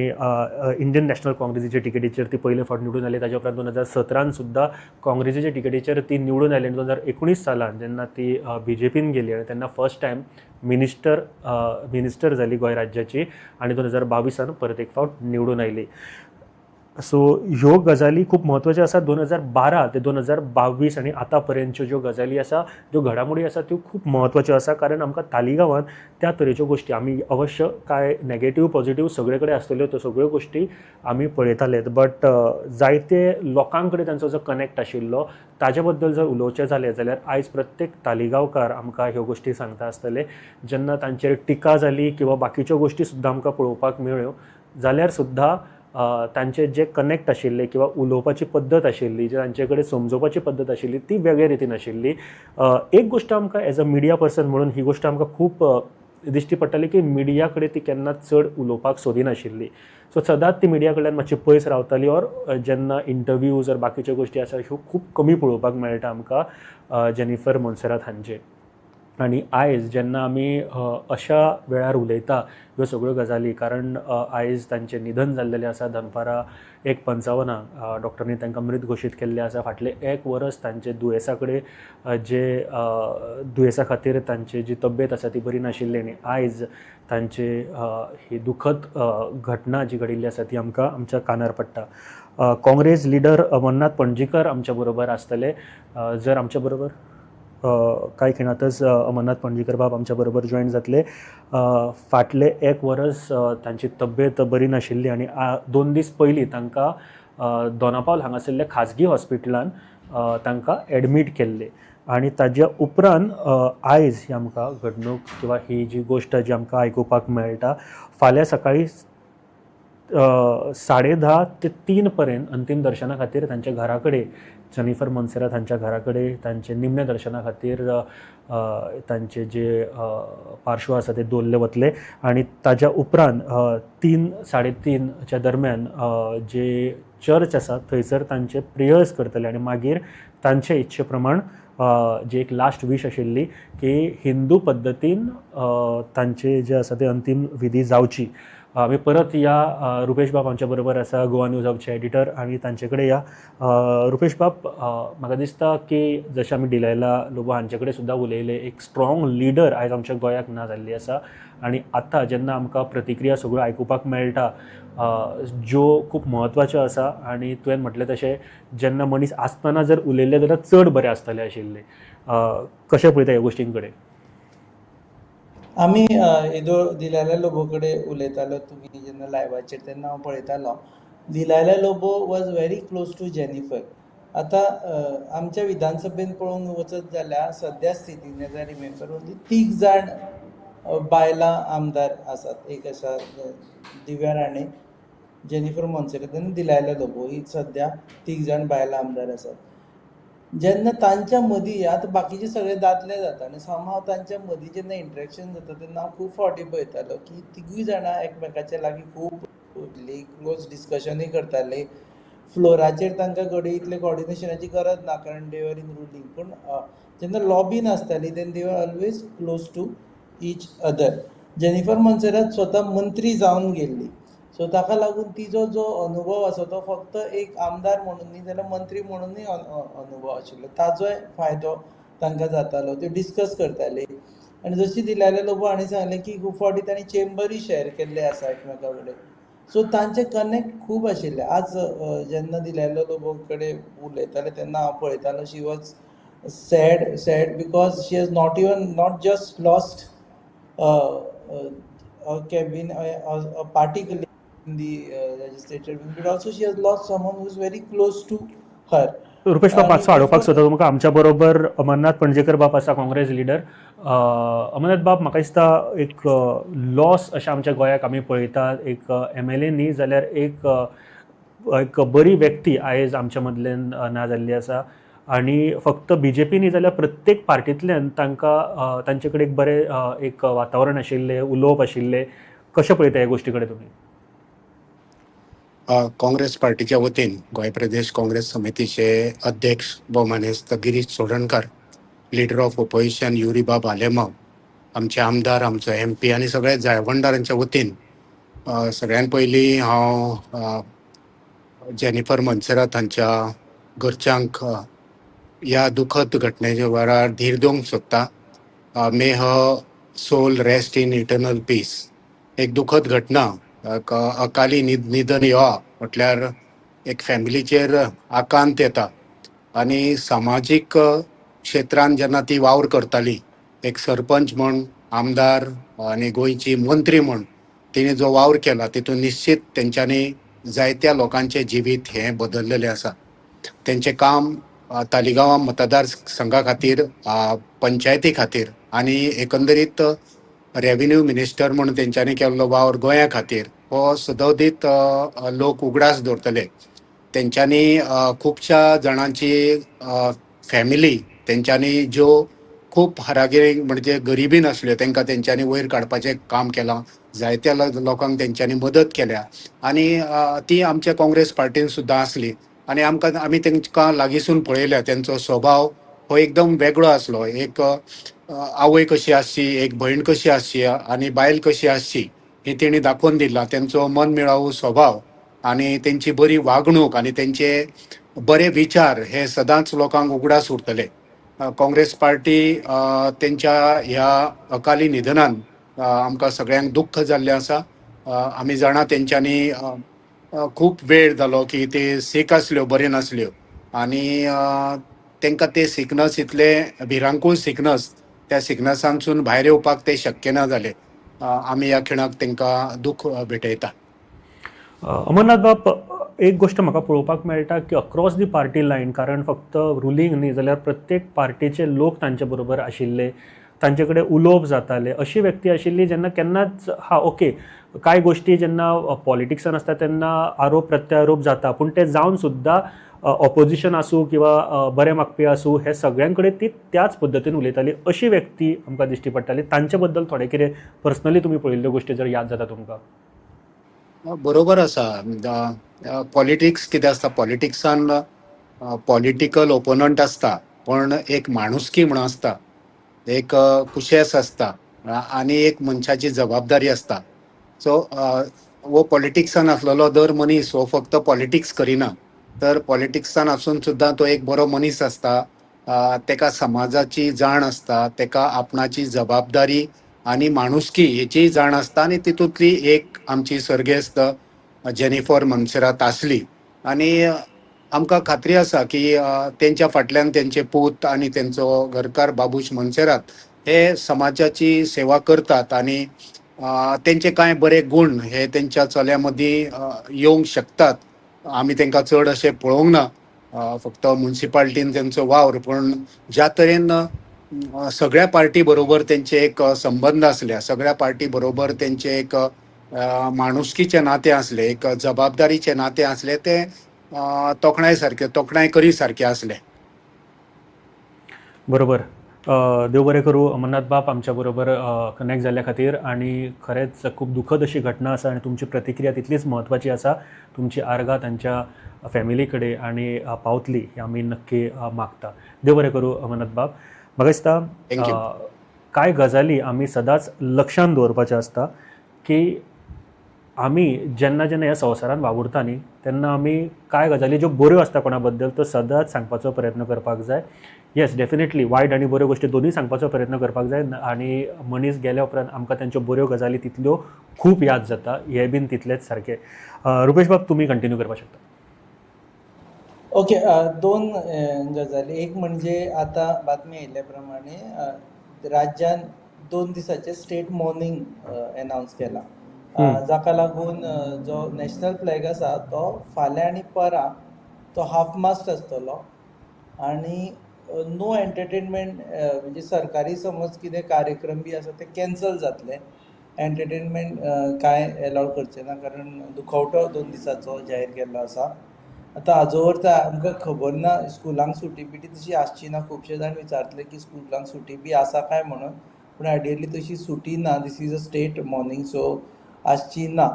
इंडियन नॅशनल काँग्रेसीच्या तिकेटीचेर ती पयले फावट निवडून आयली. ताच्या उपरांत 2017 सुद्दां काँग्रेसीच्या तिकेटीचेर ती निवडून आयली आनी 2019 सालान जेन्ना ती बीजेपीन गेली आनी तेन्ना फर्स्ट टायम मिनिस्टर जाली गोंय राज्याची आनी 2022 परत एक फावट निवडून आयली. सो ह्यो गजाली खूब म्हत्वाच्यो आसा. 2012 ते 2022 आनी आतां पर्यंतच्यो ज्यो गजाली आसा, ज्यो घडामोडी आसा त्यो खूब म्हत्वाच्यो आसा, कारण आमकां तालिगांवांत त्या तरेच्यो गोश्टी आमी अवश्य कांय नेगेटीव पॉझिटीव सगळे कडेन आसतल्यो, त्यो सगळ्यो गोश्टी आमी पळयताले, बट जायते लोकां कडेन तांचो जो कनेक्ट आशिल्लो ताजे बद्दल जर उलोवचें जालें जाल्यार आयज प्रत्येक तालिगांवकार आमकां ह्यो गोश्टी सांगता आसतले. जेन्ना तांचेर टिका जाली किंवा बाकीच्यो गोश्टी सुद्दां आमकां पळोवपाक मेळ्ळ्यो जाल्यार सुद्दां तांचे जे कनेक्ट आशिल्ले किंवा उलोवपाची पद्दत आशिल्ली, जे तांचे कडेन समजोवपाची पद्दत आशिल्ली ती वेगळे रितीन आशिल्ली. एक गोश्ट आमकां एज अ मिडिया पर्सन म्हणून ही गोश्ट आमकां खूब दिश्टी पडटाली की मिडिया कडेन ती केन्ना चड उलोवपाक सोदिनाशिल्ली. सो सदांच ती मिडिया कडल्यान मातशी पयस रावताली ऑर जेन्ना इंटरव्यूज ऑर बाकीच्यो गोश्टी आसा ह्यो खूब कमी पळोवपाक मेळटा आमकां जेनिफर मोन्सेरात हांचे. आनी आयज जेन्ना आमी अशा वेळार उलयता ह्यो सगळ्यो गजाली, कारण आयज तांचें निधन जाल्लेलें आसा. दनपारां 1:55 डॉक्टरांनी तांकां मृत घोशीत केल्लें आसा. फाटलें एक वर्स तांचे दुयेंसा कडेन जे दुयेंसा खातीर तांची जी तब्येत आसा ती बरी नाशिल्ली आनी आयज तांचे ही दुखद घटना जी घडिल्ली आसा ती आमकां आमच्या कानार पडटा. काँग्रेस लिडर अमरनाथ पणजीकर आमच्या बरोबर आसतले. जर आमच्या बरोबर कांय खिणांतच अमरनाथ पणजीकर बाब आमच्या बरोबर जॉयन जातले. फाटलें एक वर्स तांची तब्येत बरी नाशिल्ली आनी 2 दीस पयलीं तांकां दोनापावल हांगासरल्या खाजगी हॉस्पिटलान तांकां एडमीट केल्ले आनी ताज्या उपरांत आयज ही आमकां घडणूक किंवा ही जी गोश्ट जी आमकां आयकुपाक मेळटा, फाल्यां सकाळीं 10:30 ते 3 पर्यंत अंतीम दर्शना खातीर तांच्या घरा कडेन, जेनिफर मोन्सेरात हांच्या घरा कडेन तांचे निमण्या दर्शना खातीर तांचे जे पार्श्व आसा ते दवरले वतले आनी ताज्या उपरांत 3 3:30 दरम्यान जे चर्च आसा थंयसर तांचे प्रेयर्स करतले आनी मागीर तांचे इच्छे प्रमाण जी एक लास्ट वीश आशिल्ली की हिंदू पद्दतीन तांचे जे आसा ते अंतीम विधी जावची. आमी परत या रुपेश बाब आमच्या बरोबर आसा, गोवा न्यूज हबचे एडिटर, आनी तांचे कडेन या. रुपेश बाब, म्हाका दिसता की जशें आमी डिलायला लोबो हांचे कडेन सुद्दां उलयले, एक स्ट्रॉंग लिडर आयज आमच्या गोंयाक ना जाल्ली आसा आनी आतां जेन्ना आमकां प्रतिक्रिया सगळ्यो आयकुपाक मेळटा ज्यो खूब म्हत्वाच्यो आसा आनी तुवें म्हटलें तशें जेन्ना मनीस आसतना जर उलयल्लें जाल्यार चड बरें आसतलें आशिल्लें. कशें पळयता ह्या गोश्टीं कडेन? आमी येदो दिलायला लोबो कडेन उलयतालो तुमी जेन्ना लायवाचेर तेन्ना हांव पळयतालो, Delilah Lobo was very close to Jennifer. आतां आमच्या विधानसभेन पळोवंक वचत जाल्यार सद्या स्थितीन एज I remember only 3 जाण बायलां आमदार आसात. एक आसा दिव्या राणे, जेनिफर मोन्सेरात आनी दिलायला लोबो. ही सद्या 3 जाण बायलां आमदार आसात. जेन्ना तांच्या मदीं आतां बाकीचे सगळे दादले जाता आनी समहाव तांच्या मदीं जेन्ना इंट्रॅक्शन जाता तेन्ना हांव खूब फावटी पळयतालो की तिगूय जाणां एकमेकाच्या लागीं खूब क्लोज डिस्कशनूय करताले. फ्लोराचेर तांकां घडये इतलें कॉर्डिनेशनाची गरज ना, कारण they were in ruling. पूण जेन्ना लॉबीन आसताली then they were always close to each other. Jennifer Monserrate स्वता मंत्री जावन गेल्ली, सो ताका लागून तिजो जो अनुभव आसा तो फक्त एक आमदार म्हणून न्ही जाल्यार मंत्री म्हणूनय अनुभव आशिल्लो, ताजोय फायदो तांकां जातालो. त्यो डिस्कस करताले आनी जशी दिलायला लोबो हांणी सांगलें की खूब फावटी तांणी चेंबरूय शेअर केल्ले आसा एकमेका कडेन, सो तांचे कनेक्ट खूब आशिल्ले. आज जेन्ना दिलायला लोबो कडेन उलयताले तेन्ना हांव पळयतालो, she was sad because she has not even not just lost a cabin, a party in the legislature, but also she has lost someone who is very close to her. Rupesh बाब, मातसो आडोवपाक सोदता तुमकां. आमच्या बरोबर अमरनाथ पणजेकर बाब आसा, Congress leader. Amarnath बाब, म्हाका दिसता एक लॉस अशें आमच्या गोंयाक आमी पळयतात, एक MLA न्ही जाल्यार एक एक बरी व्यक्ती आयज आमच्या मदल्यान ना जाल्ली आसा. आनी फक्त BJP न्ही जाल्यार प्रत्येक पार्टींतल्यान तांकां तांचे कडेन एक बरें एक वातावरण आशिल्लें, उलोवप आशिल्लें. कशें पळयता ह्या गोश्टी कडेन तुमी? काँग्रेस पार्टीच्या वतीन गोंय प्रदेश काँग्रेस समितीचे अध्यक्ष भोवमानेस्त Girish Chodankar, leader of opposition युरीबाब Alemao, आमचे आमदार, आमचो MP आनी सगळे जायवंदारांच्या वतीन सगळ्यान पयलीं हांव जेनिफर मोन्सेरात हांच्या घरच्यांक ह्या दुखद घटनेच्या वेळार धीर दिवंक सोदता. May her soul rest in eternal peace. एक दुखद घटना, अकाली निधन येवप म्हटल्यार एक फॅमिलीचेर आकांत येता. आनी सामाजीक क्षेत्रान जेन्ना ती वावर करताली, एक सरपंच म्हण, आमदार आनी गोंयची मंत्री म्हण तिणें जो वावर केला तितून निश्चित तेंच्यांनी जायत्या लोकांचें जिवीत हें बदललेलें आसा. तेंचें काम तालिगांव मतदार संघा खातीर, पंचायती खातीर आनी एकंदरीत रेव्हेन्यू मिनिस्टर म्हूण तेंच्यांनी केल्लो वावर गोंया खातीर हो सदोदीत लोक उगडास दवरतले. तेंच्यांनी खुबश्या जाणांची फॅमिली तेंच्यांनी ज्यो खूब हारागिरी म्हणजे गरिबीन आसल्यो तेंकां तेंच्यांनी वयर काडपाचें काम केलां, जायत्या लोकांक तेंच्यांनी मदत केल्या आनी ती आमच्या काँग्रेस पार्टीन सुद्दां आसली. आनी आमकां आमी तेंकां लागींसून पळयल्या, तेंचो स्वभाव हो एकदम वेगळो आसलो. एक आवय कशी आसची, एक भयण कशी आसची आनी बायल कशी आसची ही तेणी दाखोवन दिलां. तेंचो मन मिळावू स्वभाव आनी तेंची बरी वागणूक आनी तेंचे बरे विचार हे सदांच लोकांक उगडास उरतले. काँग्रेस पार्टी तेंच्या ह्या अकाली निधनान आमकां सगळ्यांक दुख्ख जाल्लें आसा. आमी जाणा तेंच्यांनी खूब वेळ जालो की ते सीक आसल्यो, बऱ्यो नासल्यो आनी तेंकां ते सिकनस इतले भिरांकूळ सिकनस, त्या सिकनसांसून भायर येवपाक ते शक्य ना जाले. आमी ह्या खिणाक तेंकां दुख्ख भेटयता. अमरनाथ बाब, एक गोश्ट म्हाका पळोवपाक मेळटा की अक्रॉस the party line, कारण फक्त रुलींग न्ही जाल्यार प्रत्येक पार्टीचे लोक तांचे बरोबर आशिल्ले, तांचे कडेन उलोवप जातालें. अशी व्यक्ती आशिल्ली जेन्ना केन्नाच हा ओके कांय गोश्टी जेन्ना पॉलिटिक्सान आसता तेन्ना आरोप प्रत्यारोप जाता, पूण ते जावन सुद्दां ऑपोजिशन आसूं किंवा बरें मागपी आसूं, हे सगळ्यां कडेन ती त्याच पद्दतीन उलयताली. अशी व्यक्ती आमकां दिश्टी पडटाली. तांचे बद्दल थोडें कितें पर्सनली तुमी पळयल्ल्यो गोश्टी जर याद जाता तुमकां? बरोबर आसा. पॉलिटिक्स कितें आसता, पॉलिटिक्सान पॉलिटिकल ओपोनंट आसता, पण एक माणुसकी म्हणून आसता, एक कुशेस आसता आनी एक मनशाची जबाबदारी आसता. सो हो पॉलिटिक्सान आसलेलो दर मनीस हो फक्त पॉलिटिक्स करिना, तर पॉलिटिक्सान आसून सुद्दां तो एक बरो मनीस आसता. तेका समाजाची जाण आसता, तेका आपणाची जबाबदारी आनी माणुसकी हेची जाण आसता आनी तितूंतली एक आमची सर्गेस्त जेनिफर मोन्सेरात आसली. आनी आमकां खात्री आसा की तेंच्या फाटल्यान तेंचे पूत आनी तेंचो घरकार बाबूश मोन्सेरात हे समाजाची सेवा करतात आनी तेंचे कांय बरे गूण हे तेंच्या चल्या मदीं येवंक शकतात. आमी तेंकां चड अशें पळोवंक ना, फक्त मुन्सिपाल्टीन तेंचो वावर, पूण ज्या तरेन सगळ्या पार्टी बरोबर तेंचे एक संबंद आसले, सगळ्या पार्टी बरोबर तेंचे एक माणुसकीचे नातें आसले, एक जबाबदारीचे नातें आसले, ते तोखणाय सारके, तोखणाय करी सारके आसले. बरोबर. देव बरें करूं अमरनाथ बाब आमच्या बरोबर कनेक्ट जाल्ल्या खातीर आनी खरेंच खूब दुखद अशी घटना आसा आनी तुमची प्रतिक्रिया तितलीच म्हत्वाची आसा. तुमची आर्गां तांच्या फॅमिली कडेन आनी पावतली हे आमी नक्की मागता. देव बरें करूं अमरनाथ बाब. म्हाका दिसता कांय गजाली आमी सदांच लक्षांत दवरपाच्यो आसता की आमी जेन्ना जेन्ना ह्या संवसारान वावुरता न्ही तेन्ना आमी कांय गजाली ज्यो बऱ्यो आसता कोणा बद्दल त्यो सदांच सांगपाचो प्रयत्न करपाक जाय. येस, डेफिनेटली वायट आनी बऱ्यो गोश्टी दोनूय सांगपाचो प्रयत्न करपाक जाय आनी मनीस गेल्या उपरांत आमकां तांच्यो बऱ्यो गजाली तितल्यो खूब याद जाता, हे बीन तितलेच सारकें. रुपेश बाब, तुमी कंटिन्यू करपाक शकता. ओके, दोन गजाली. एक म्हणजे आतां बातमी आयिल्ल्या प्रमाणे राज्यान 2 दिसाचे स्टेट मॉर्निंग एनावन्स केला, जाका लागून जो नॅशनल फ्लॅग आसा तो फाल्यां आनी परां तो हाफ मास्ट आसतलो आनी नो एंटरटेनमेंट, म्हणजे सरकारी समज कितें कार्यक्रम बी आसा ते कॅन्सल जातले. एंटरटेनमेंट कांय एलाव करचे ना कारण दुखवटो 2 दिसाचो जाहीर केल्लो आसा. आतां हाजो अर्थ आमकां खबर ना स्कुलांक सुटी बिटी तशी आसची ना. खुबशे जाण विचारतले की स्कुलांक सुटी बी आसा काय म्हणून, पूण आयडियली तशी सुटी ना. This is a state mourning, so आसची ना.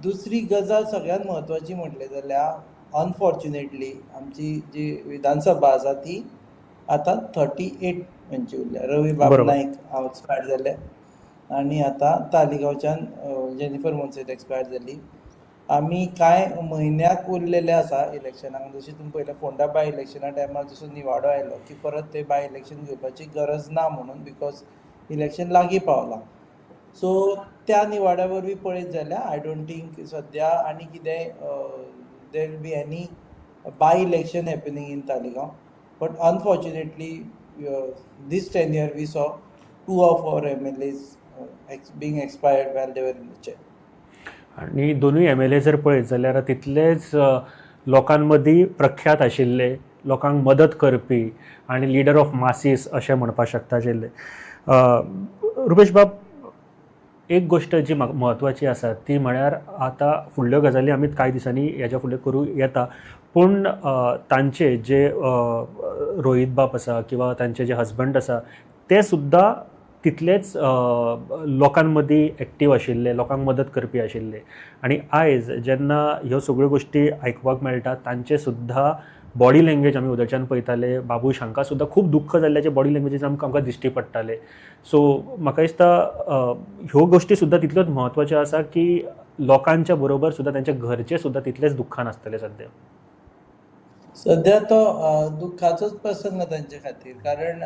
दुसरी गजाल सगळ्यांत म्हत्वाची म्हटलें जाल्यार अनफॉर्च्युनेटली आमची जी विधानसभा आसा ती आतां 38 म्हणची उरल्या. रवी बाब नायक एक्सपायर जाले आनी आतां तालिगांवच्यान जेनिफर मोन्सेरात एक्सपायर जाली. आमी कांय म्हयन्याक उरलेले आसा इलेक्शनाक. जशें तुमी पळयलें फोंडा बाय इलेक्शना टायमार जसो निवाडो आयलो की परत ते बाय इलेक्शन घेवपाची गरज ना म्हणून, because election लागीं पावलां. सो त्या निवाड्या वरवीं पळयत जाल्यार I don't think सद्या आनी कितेंय there will be any by election happening in Taleigao. But unfortunately this 10 year we saw 2 of our MLAs being expired while they were in the chair. आनी दोनूय MLA जर पळयत जाल्यार तितलेच लोकां मदीं प्रख्यात आशिल्ले, लोकांक मदत करपी आनी लिडर ऑफ मासीस अशें म्हणपाक शकता आशिल्ले. रुपेश बाब, एक गोश्ट जी म्हाका म्हत्वाची आसा ती म्हळ्यार आतां फुडल्यो गजाली आमी कांय दिसांनी हेज्या फुडें करूं येता, पूण तांचे जे रोहीत बाब आसा किंवा तांचे जे हजबंड आसा ते सुद्दां तितलेच लोकां मदीं एक्टीव आशिल्ले, लोकांक मदत करपी आशिल्ले. आनी आयज जेन्ना ह्यो सगळ्यो गोश्टी आयकुपाक मेळटा तांचे सुद्दां बॉडी लँग्वेज आमी उदरच्यान पळयताले, बाबूश हांकां सुद्दां खूब दुख्ख जाल्ल्याचे बॉडी लँग्वेजीस आमकां दिश्टी पडटाले. सो म्हाका दिसता ह्यो गोश्टी सुद्दां तितल्योच म्हत्वाच्यो आसा की लोकांच्या बरोबर सुद्दां तांच्या घरचे सुद्दां तितलेच दुख्खान आसतले सद्या. सद्या तो दुख्खाचोच प्रसंग तांचे खातीर, कारण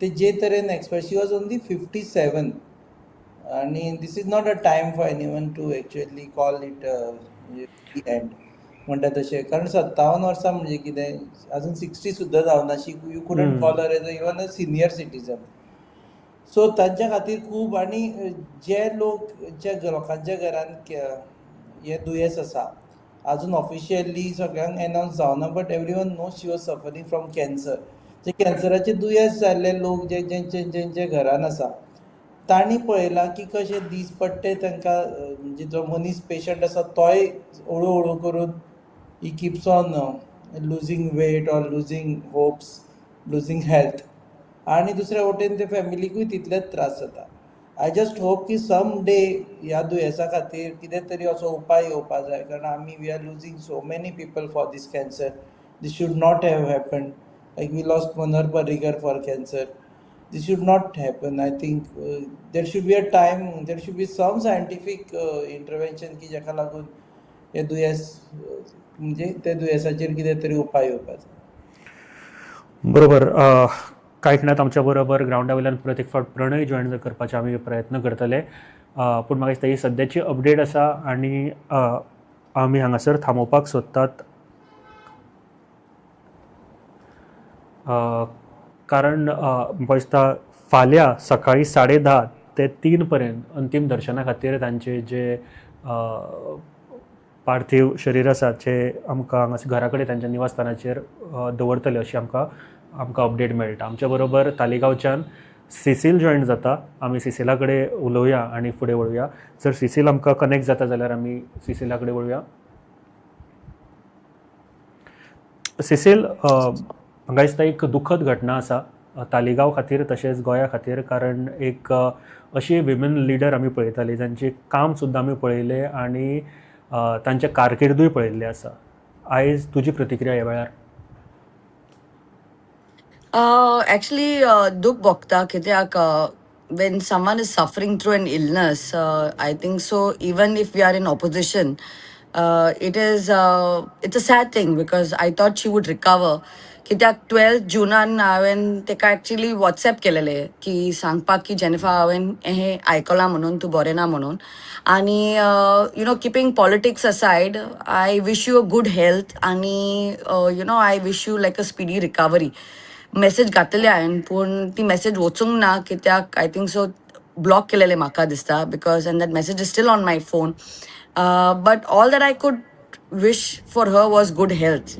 ते जे तरेन expire, she was only 57 आनी this is not a time for anyone to actually call it end म्हणटा तशें. कारण 57 वर्सां म्हणजे कितें, अजून 60 सुद्दां जावना. She you couldn't call her as a even a senior citizen. So तांच्या खातीर खूब, आनी जे लोक ज्या लोकांच्या घरान हें दुयेंस आसा अजून ऑफिशियली सगळ्यांक एनावन्स जावना, but everyone knows she was suffering from cancer. जे कॅन्सराचे दुयेंस जाल्ले लोक जे जेंचे जेंच्या घरान आसा तांणी पळयलां की कशें दीस पडटे तांकां, म्हणजे जो मनीस पेशंट आसा तोय हळू हळू करून he keeps on losing weight or losing hopes, losing health. आनी दुसऱ्या वटेन ते फॅमिलीकूय तितलेच त्रास जाता. I just hope की सम डे ह्या दुयेंसा खातीर कितें तरी असो उपाय येवपा जाय, कारण आमी we are losing so many people for this cancer. This should not have happened. Like we lost Manohar Parrikar for cancer. This should not happen. I think there should be a time, there should be some scientific intervention की जाका लागून हे दुयेंस म्हणजे ते दुयेंसाचेर कितें तरी उपाय येवपाचो. बरोबर. कांय खिणांत आमच्या बरोबर ग्रावंडा वयल्यान परत एक फावट प्रणय जॉयन करपाचे आमी प्रयत्न करतले, पूण म्हाका दिसता ही सद्याची अपडेट आसा आनी आमी हांगासर थांबोवपाक सोदतात, कारण म्हाका दिसता फाल्यां सकाळीं 10:30 ते 3 पर्यंत अंतीम दर्शना खातीर तांचे जे पार्थीव शरीर आसा जे आमकां हांगासर घरा कडेन तांच्या निवासस्थानाचेर दवरतले अशी आमकां आमकां अपडेट मेळटा. आमच्या बरोबर तालिगांवच्यान सिसील जॉयन जाता, आमी सिसिला कडेन उलोवया आनी फुडें वळुया. जर सिसील आमकां कनेक्ट जाता जाल्यार आमी सिसिला कडेन वळुया. सिसील, म्हाका दिसता एक दुखद घटना आसा. तालिगांव खातीर तशेंच गोंया खातीर, कारण एक अशी विमेन लिडर आमी पळयताली जांचें काम सुद्दां आमी पळयलें आनी तांचे कारकिर्दूय पळयल्लें आसा. आयज तुजी प्रतिक्रिया ह्या वेळार? एक्चुअली दुःख भोगता कित्याक when someone is suffering through an illness, I think so, even if we are in opposition, it's a sad thing because I thought she would recover. कित्याक 12 जुनान हांवें ताका एक्चुअली वॉट्सॅप केलेले की सांगपाक की जेनिफा, हांवें हें आयकलां म्हणून तूं बरें ना म्हणून, आनी keeping politics aside, I wish you a good health आनी I wish you like a speedy recovery. Message घातलेली हांवें, पूण ती मेसेज वचूंक ना कित्याक I think so block केलेले म्हाका दिसता, because and that message is still on my phone. But all that I could wish for her was good health.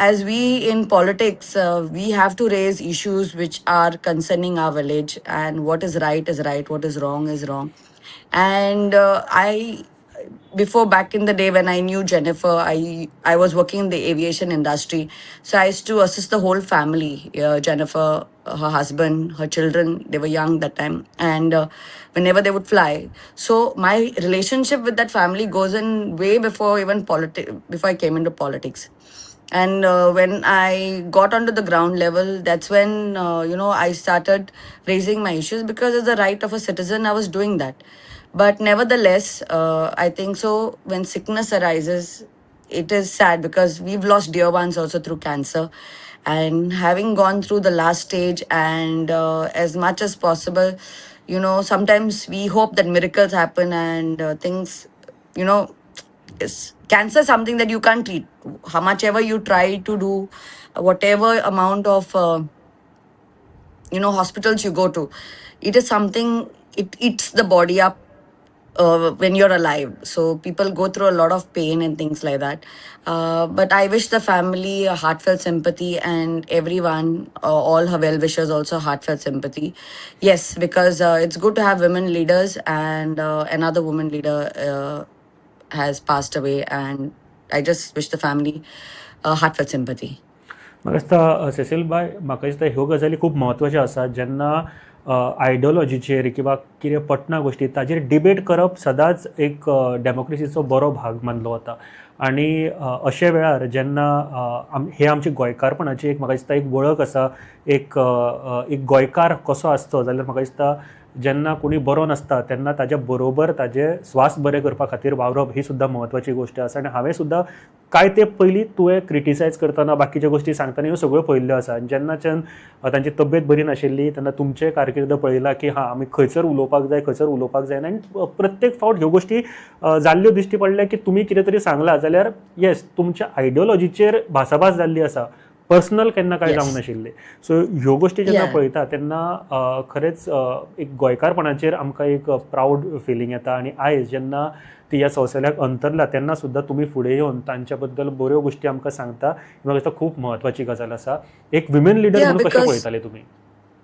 As we in politics, we have to raise issues which are concerning our village, and what is right is right, what is wrong is wrong. And I before, back in the day when I knew Jennifer, I was working in the aviation industry. So I used to assist the whole family. Jennifer, her husband, her children, they were young that time. And whenever they would fly. So my relationship with that family goes in way before even before I came into politics. And when I got onto the ground level, that's when, I started raising my issues because as the right of a citizen, I was doing that. But nevertheless, I think so when sickness arises, it is sad because we've lost dear ones also through cancer. And having gone through the last stage and as much as possible, sometimes we hope that miracles happen and things, is cancer is something that you can't treat. How much ever you try to do, whatever amount of hospitals you go to, it is something, it eats the body up when you're alive. So people go through a lot of pain and things like that. But I wish the family a heartfelt sympathy and everyone, all her well wishers also heartfelt sympathy. Yes, because it's good to have women leaders, and another woman leader has passed away, and I just wish the family a heartfelt sympathy. म्हाका दिसता Cecil बाय, म्हाका दिसता ह्यो गजाली खूब म्हत्वाच्यो आसात. जेन्ना आयडियोलॉजीचेर किंवा कितें पटना गोश्टी ताजेर डिबेट करप सदांच एक डेमोक्रेसीचो बरो भाग मानलो वता, आनी अशे वेळार जेन्ना हे आमची गोंयकारपणाची एक म्हाका दिसता एक वळख आसा, एक एक गोंयकार कसो आसचो जाल्यार म्हाका दिसता जेन्ना कोणी बरो नासता तेन्ना ताज्या बरोबर ताजे स्वास्थ बरें करपा खातीर वावरप ही सुद्दां म्हत्वाची गोश्ट आसा. आनी हांवें सुद्दां कांय तेंप पयलीं तुवें क्रिटिसायज करतना, बाकीच्यो गोश्टी सांगतना ह्यो सगळ्यो पळयल्ल्यो आसा. आनी जेन्नाच्यान तांची तब्येत बरी नाशिल्ली तेन्ना तुमचें कारकीर्द पळयलां की हां, आमी खंयसर उलोवपाक जाय, खंयसर उलोवपाक जायना, आनी प्रत्येक फावट ह्यो गोश्टी जाल्ल्यो दिश्टी पडल्या की तुमी कितें तरी सांगलां जाल्यार येस, तुमच्या आयडियोलॉजीचेर भासाभास जाल्ली आसा, पर्सनल केन्ना कांय जावंक नाशिल्लें. सो ह्यो गोश्टी जेन्ना पळयता तेन्ना खरेंच एक गोंयकारपणाचेर आमकां एक प्रावड फिलींग येता. आनी आयज जेन्ना ती ह्या संवसाराक अंतरला तेन्ना सुद्दां तुमी फुडें येवन तांच्या बद्दल बऱ्यो गोश्टी आमकां सांगता, म्हाका दिसता खूब म्हत्वाची गजाल आसा. एक विमेन लिडर म्हणून कशें पळयताले तुमी?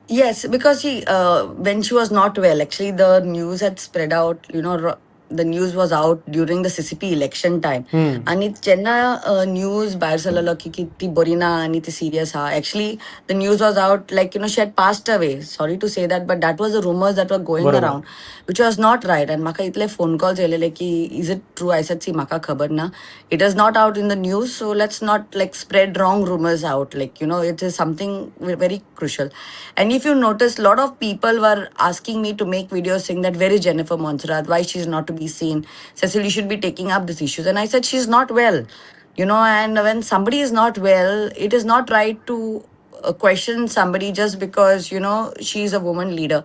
Yes, because when she was not well, actually the news had spread out, the news was out during the CCP election time. आनी जेन्ना न्यूज भायर सरलेलो की ती बरी ना आनी ती सिरियस आहा, actually the news was out like she had passed away. Sorry to say that, but that was the rumours that were going around, which was not right. आनी म्हाका इतले फोन कॉल्स येयलेले की is it true? I said, see, म्हाका खबर ना, it is not out in the news, so let's not like spread wrong rumours out. Like it is something very crucial. And if you notice, lot of people were asking me to make videos saying that where is Jennifer Monserrate, why she's not to be seen, Cecil, you should be taking up these issues. And I said, she's not well, and when somebody is not well, it is not right to question somebody just because, she's a woman leader.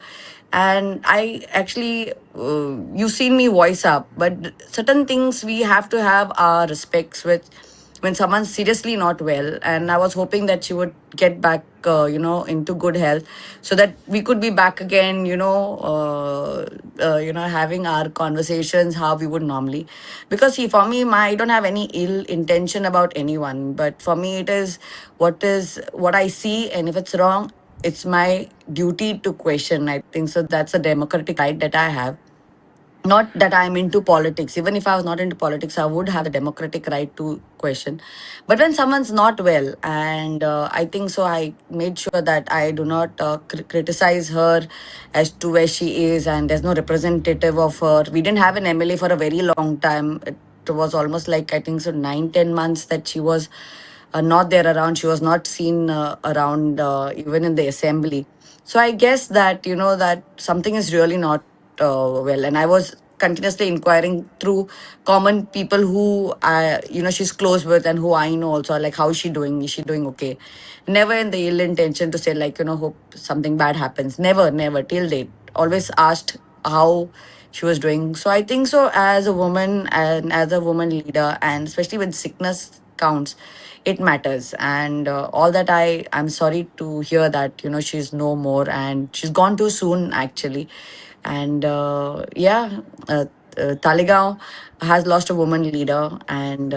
And I actually, you've seen me voice up, but certain things we have to have our respects with when someone's seriously not well. And I was hoping that she would get back, into good health so that we could be back again, having our conversations how we would normally. Because see, for me, I don't have any ill intention about anyone, but for me, it is what I see, and if it's wrong, it's my duty to question. I think so. That's a democratic right that I have. Not that I'm into politics. Even if I was not into politics, I would have the democratic right to question. But when someone's not well, and I think so, I made sure that I do not criticize her as to where she is, and there's no representative of her. We didn't have an MLA for a very long time. It was almost like, I think so, 9-10 months that she was not there around. She was not seen around, even in the assembly. So I guess that, you know, that something is really not well. And I was continuously inquiring through common people who I, you know, she's close with and who I know also, like, how is she doing? Is she doing okay? Never in the ill intention to say, like, you know, hope something bad happens. Never, never, till date. Always asked how she was doing. So I think so, as a woman and as a woman leader, and especially when sickness counts, it matters. And all that, I'm sorry to hear that, you know, she's no more and she's gone too soon, actually. And Taleigao has lost a woman leader, and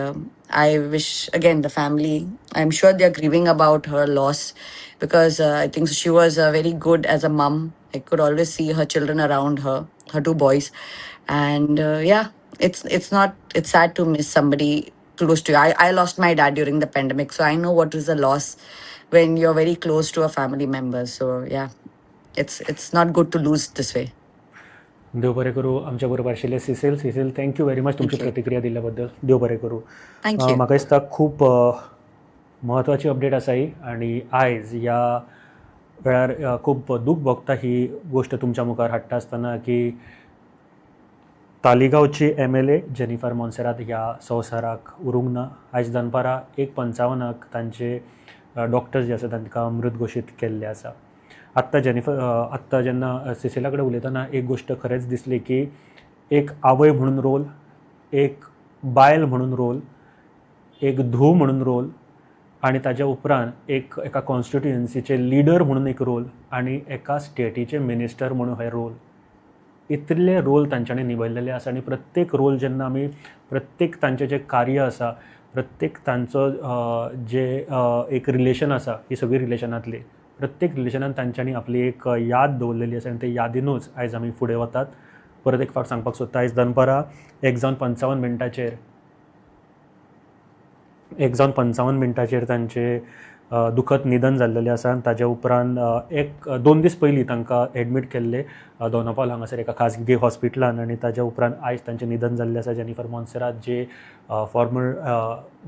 I wish, again, the family, I'm sure they're grieving about her loss, because I think she was very good as a mum. I could always see her children around her, her two boys. And yeah, it's not, it's sad to miss somebody close to you. I lost my dad during the pandemic, so I know what is a loss when you're very close to a family member. So yeah, it's not good to lose this way. देव बरें करूं. आमच्या बरोबर आशिल्ले Cecil. Cecil, thank you very much तुमची प्रतिक्रिया दिल्ल्या बद्दल. देव बरें करूं. Thank you. म्हाका दिसता खूब म्हत्वाची अपडेट आसा ही, आनी आयज ह्या वेळार खूब दूख भोगता ही गोश्ट तुमच्या मुखार हाडटा आसतना की तालिगांवची MLA Jennifer Monserrate ह्या संवसाराक उरूंक ना. आयज दनपारां 1:55 तांचे डॉक्टर्स जे आसा तांकां मृत घोशीत केल्ले आसा. आत्तां जेनिफर, आत्तां जेन्ना सिसिला कडेन उलयतना एक गोश्ट खरेंच दिसली की एक आवय म्हणून रोल, एक बायल म्हणून रोल, एक धूव म्हणून रोल, आनी ताज्या उपरांत एक एका कॉन्स्टिट्युएन्सीचे लिडर म्हणून एक रोल, आनी एका स्टेटीचे मिनिस्टर म्हणून हे रोल, इतले रोल तांच्यांनी निभयलेले आसा. आनी प्रत्येक रोल जेन्ना आमी प्रत्येक तांचें जें कार्य आसा, प्रत्येक तांचो जे एक रिलेशन आसा, ही सगळी रिलेशनांतली प्रत्येक रिलेशनान तांच्यांनी आपली एक याद दवरलेली आसा, आनी ते यादीनूच आयज आमी फुडें वतात. परत एक फावट सांगपाक सोदता, आयज दनपारां 1:55 1:55 तांचें दुखद निधन जाल्लेलें आसा. आनी ताज्या उपरांत 1-2 दीस पयलीं तांकां एडमीट केल्ले दोनापावल हांगासर एका खाजगी हॉस्पिटलान, आनी ताज्या उपरांत आयज तांचें निधन जाल्लें आसा. जेनिफर मोन्सेरात जे फॉर्मर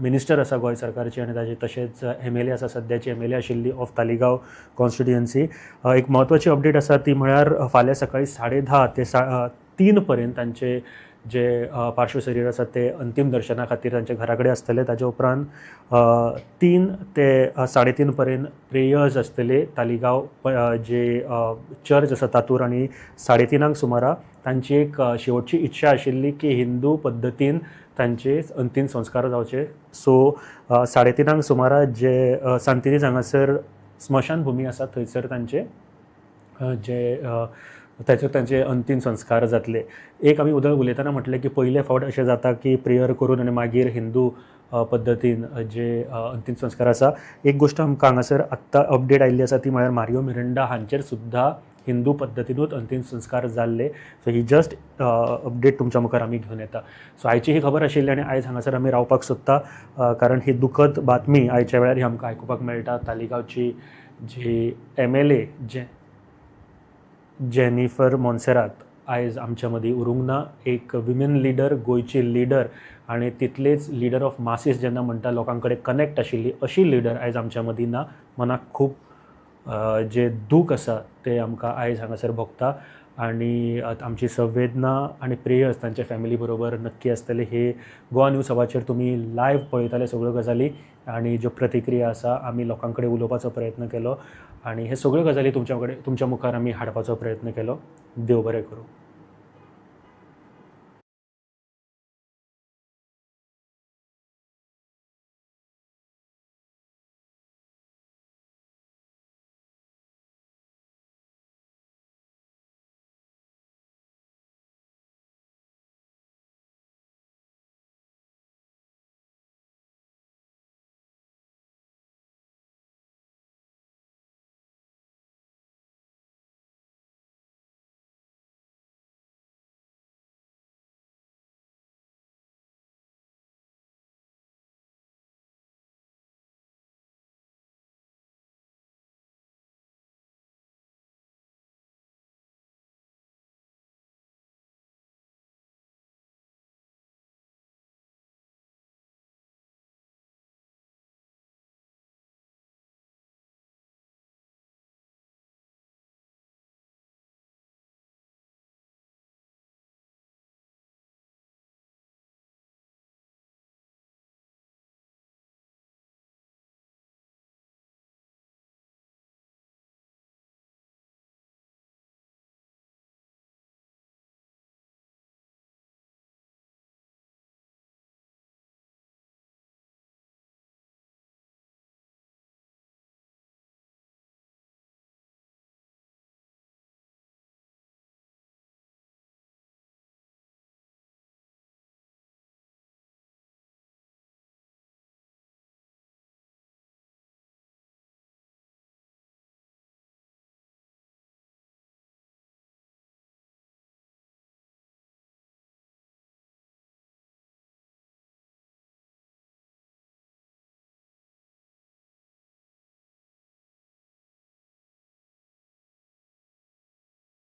मिनिस्टर आसा गोंय सरकारची, आनी ताजे तशेंच MLA आसा, सद्याची MLA आशिल्ली ऑफ तालिगांव कॉन्स्टिट्युएन्सी. एक म्हत्वाची अपडेट आसा ती म्हळ्यार फाल्यां सकाळीं 10:30 ते 3 पर्यंत तांचे जे पार्श्व शरीर आसा ते अंतीम दर्शना खातीर तांच्या घरा कडेन आसतले. ताज्या उपरांत 3 ते 3:30 पर्यंत प्रेयर्स आसतले तालिगांव जे चर्च आसा तातूर, आनी 3:30 सुमारा तांची एक शेवटची इच्छा आशिल्ली की हिंदू पद्दतीन तांचे अंतीम संस्कार जावचे. सो 3:30 सुमारा जे सांतिनेज हांगासर स्मशानभुमी आसा थंयसर तांचे जे ताचेर तांचे अंतीम संस्कार जातले. एक आमी उदक उलयतना म्हटलें की पयले फावट अशें जाता की प्रेयर करून आनी मागीर हिंदू पद्दतीन जे अंतीम संस्कार आसा. एक गोश्ट आमकां हांगासर आत्तां अपडेट आयिल्ली आसा ती म्हळ्यार मारियो मिरांडा हांचेर सुद्दां हिंदू पद्दतीनूच अंतीम संस्कार जाल्ले. सो ही जस्ट अपडेट तुमच्या मुखार आमी घेवन येता. सो आयची ही खबर आशिल्ली आनी आयज हांगासर आमी रावपाक सोदता, कारण ही दुखद बातमी आयच्या वेळार ही आमकां आयकुपाक मेळटा. तालिगांवची जी MLA जे जेनिफर मोन्सेरात आयज आमच्या मदीं उरूंक ना. एक विमेन लिडर, गोंयची लिडर, आनी तितलेच लिडर ऑफ मासीस जेन्ना म्हणटा, लोकां कडेन कनेक्ट आशिल्ली अशी लिडर आयज आमच्या मदीं ना. मनाक खूब जे दूख आसा ते आमकां आयज हांगासर भोगता, आनी आमची संवेदना आनी प्रेयर्स तांच्या फॅमिली बरोबर नक्की आसतले. हे गोवा न्यूज हबाचेर तुमी लायव्ह पळयताले सगळ्यो गजाली, आनी ज्यो प्रतिक्रिया आसा आमी लोकां कडेन उलोवपाचो प्रयत्न केलो, आनी हे सगळ्यो गजाली तुमच्या मुखार आमी हाडपाचो प्रयत्न केलो. देव बरें करूं.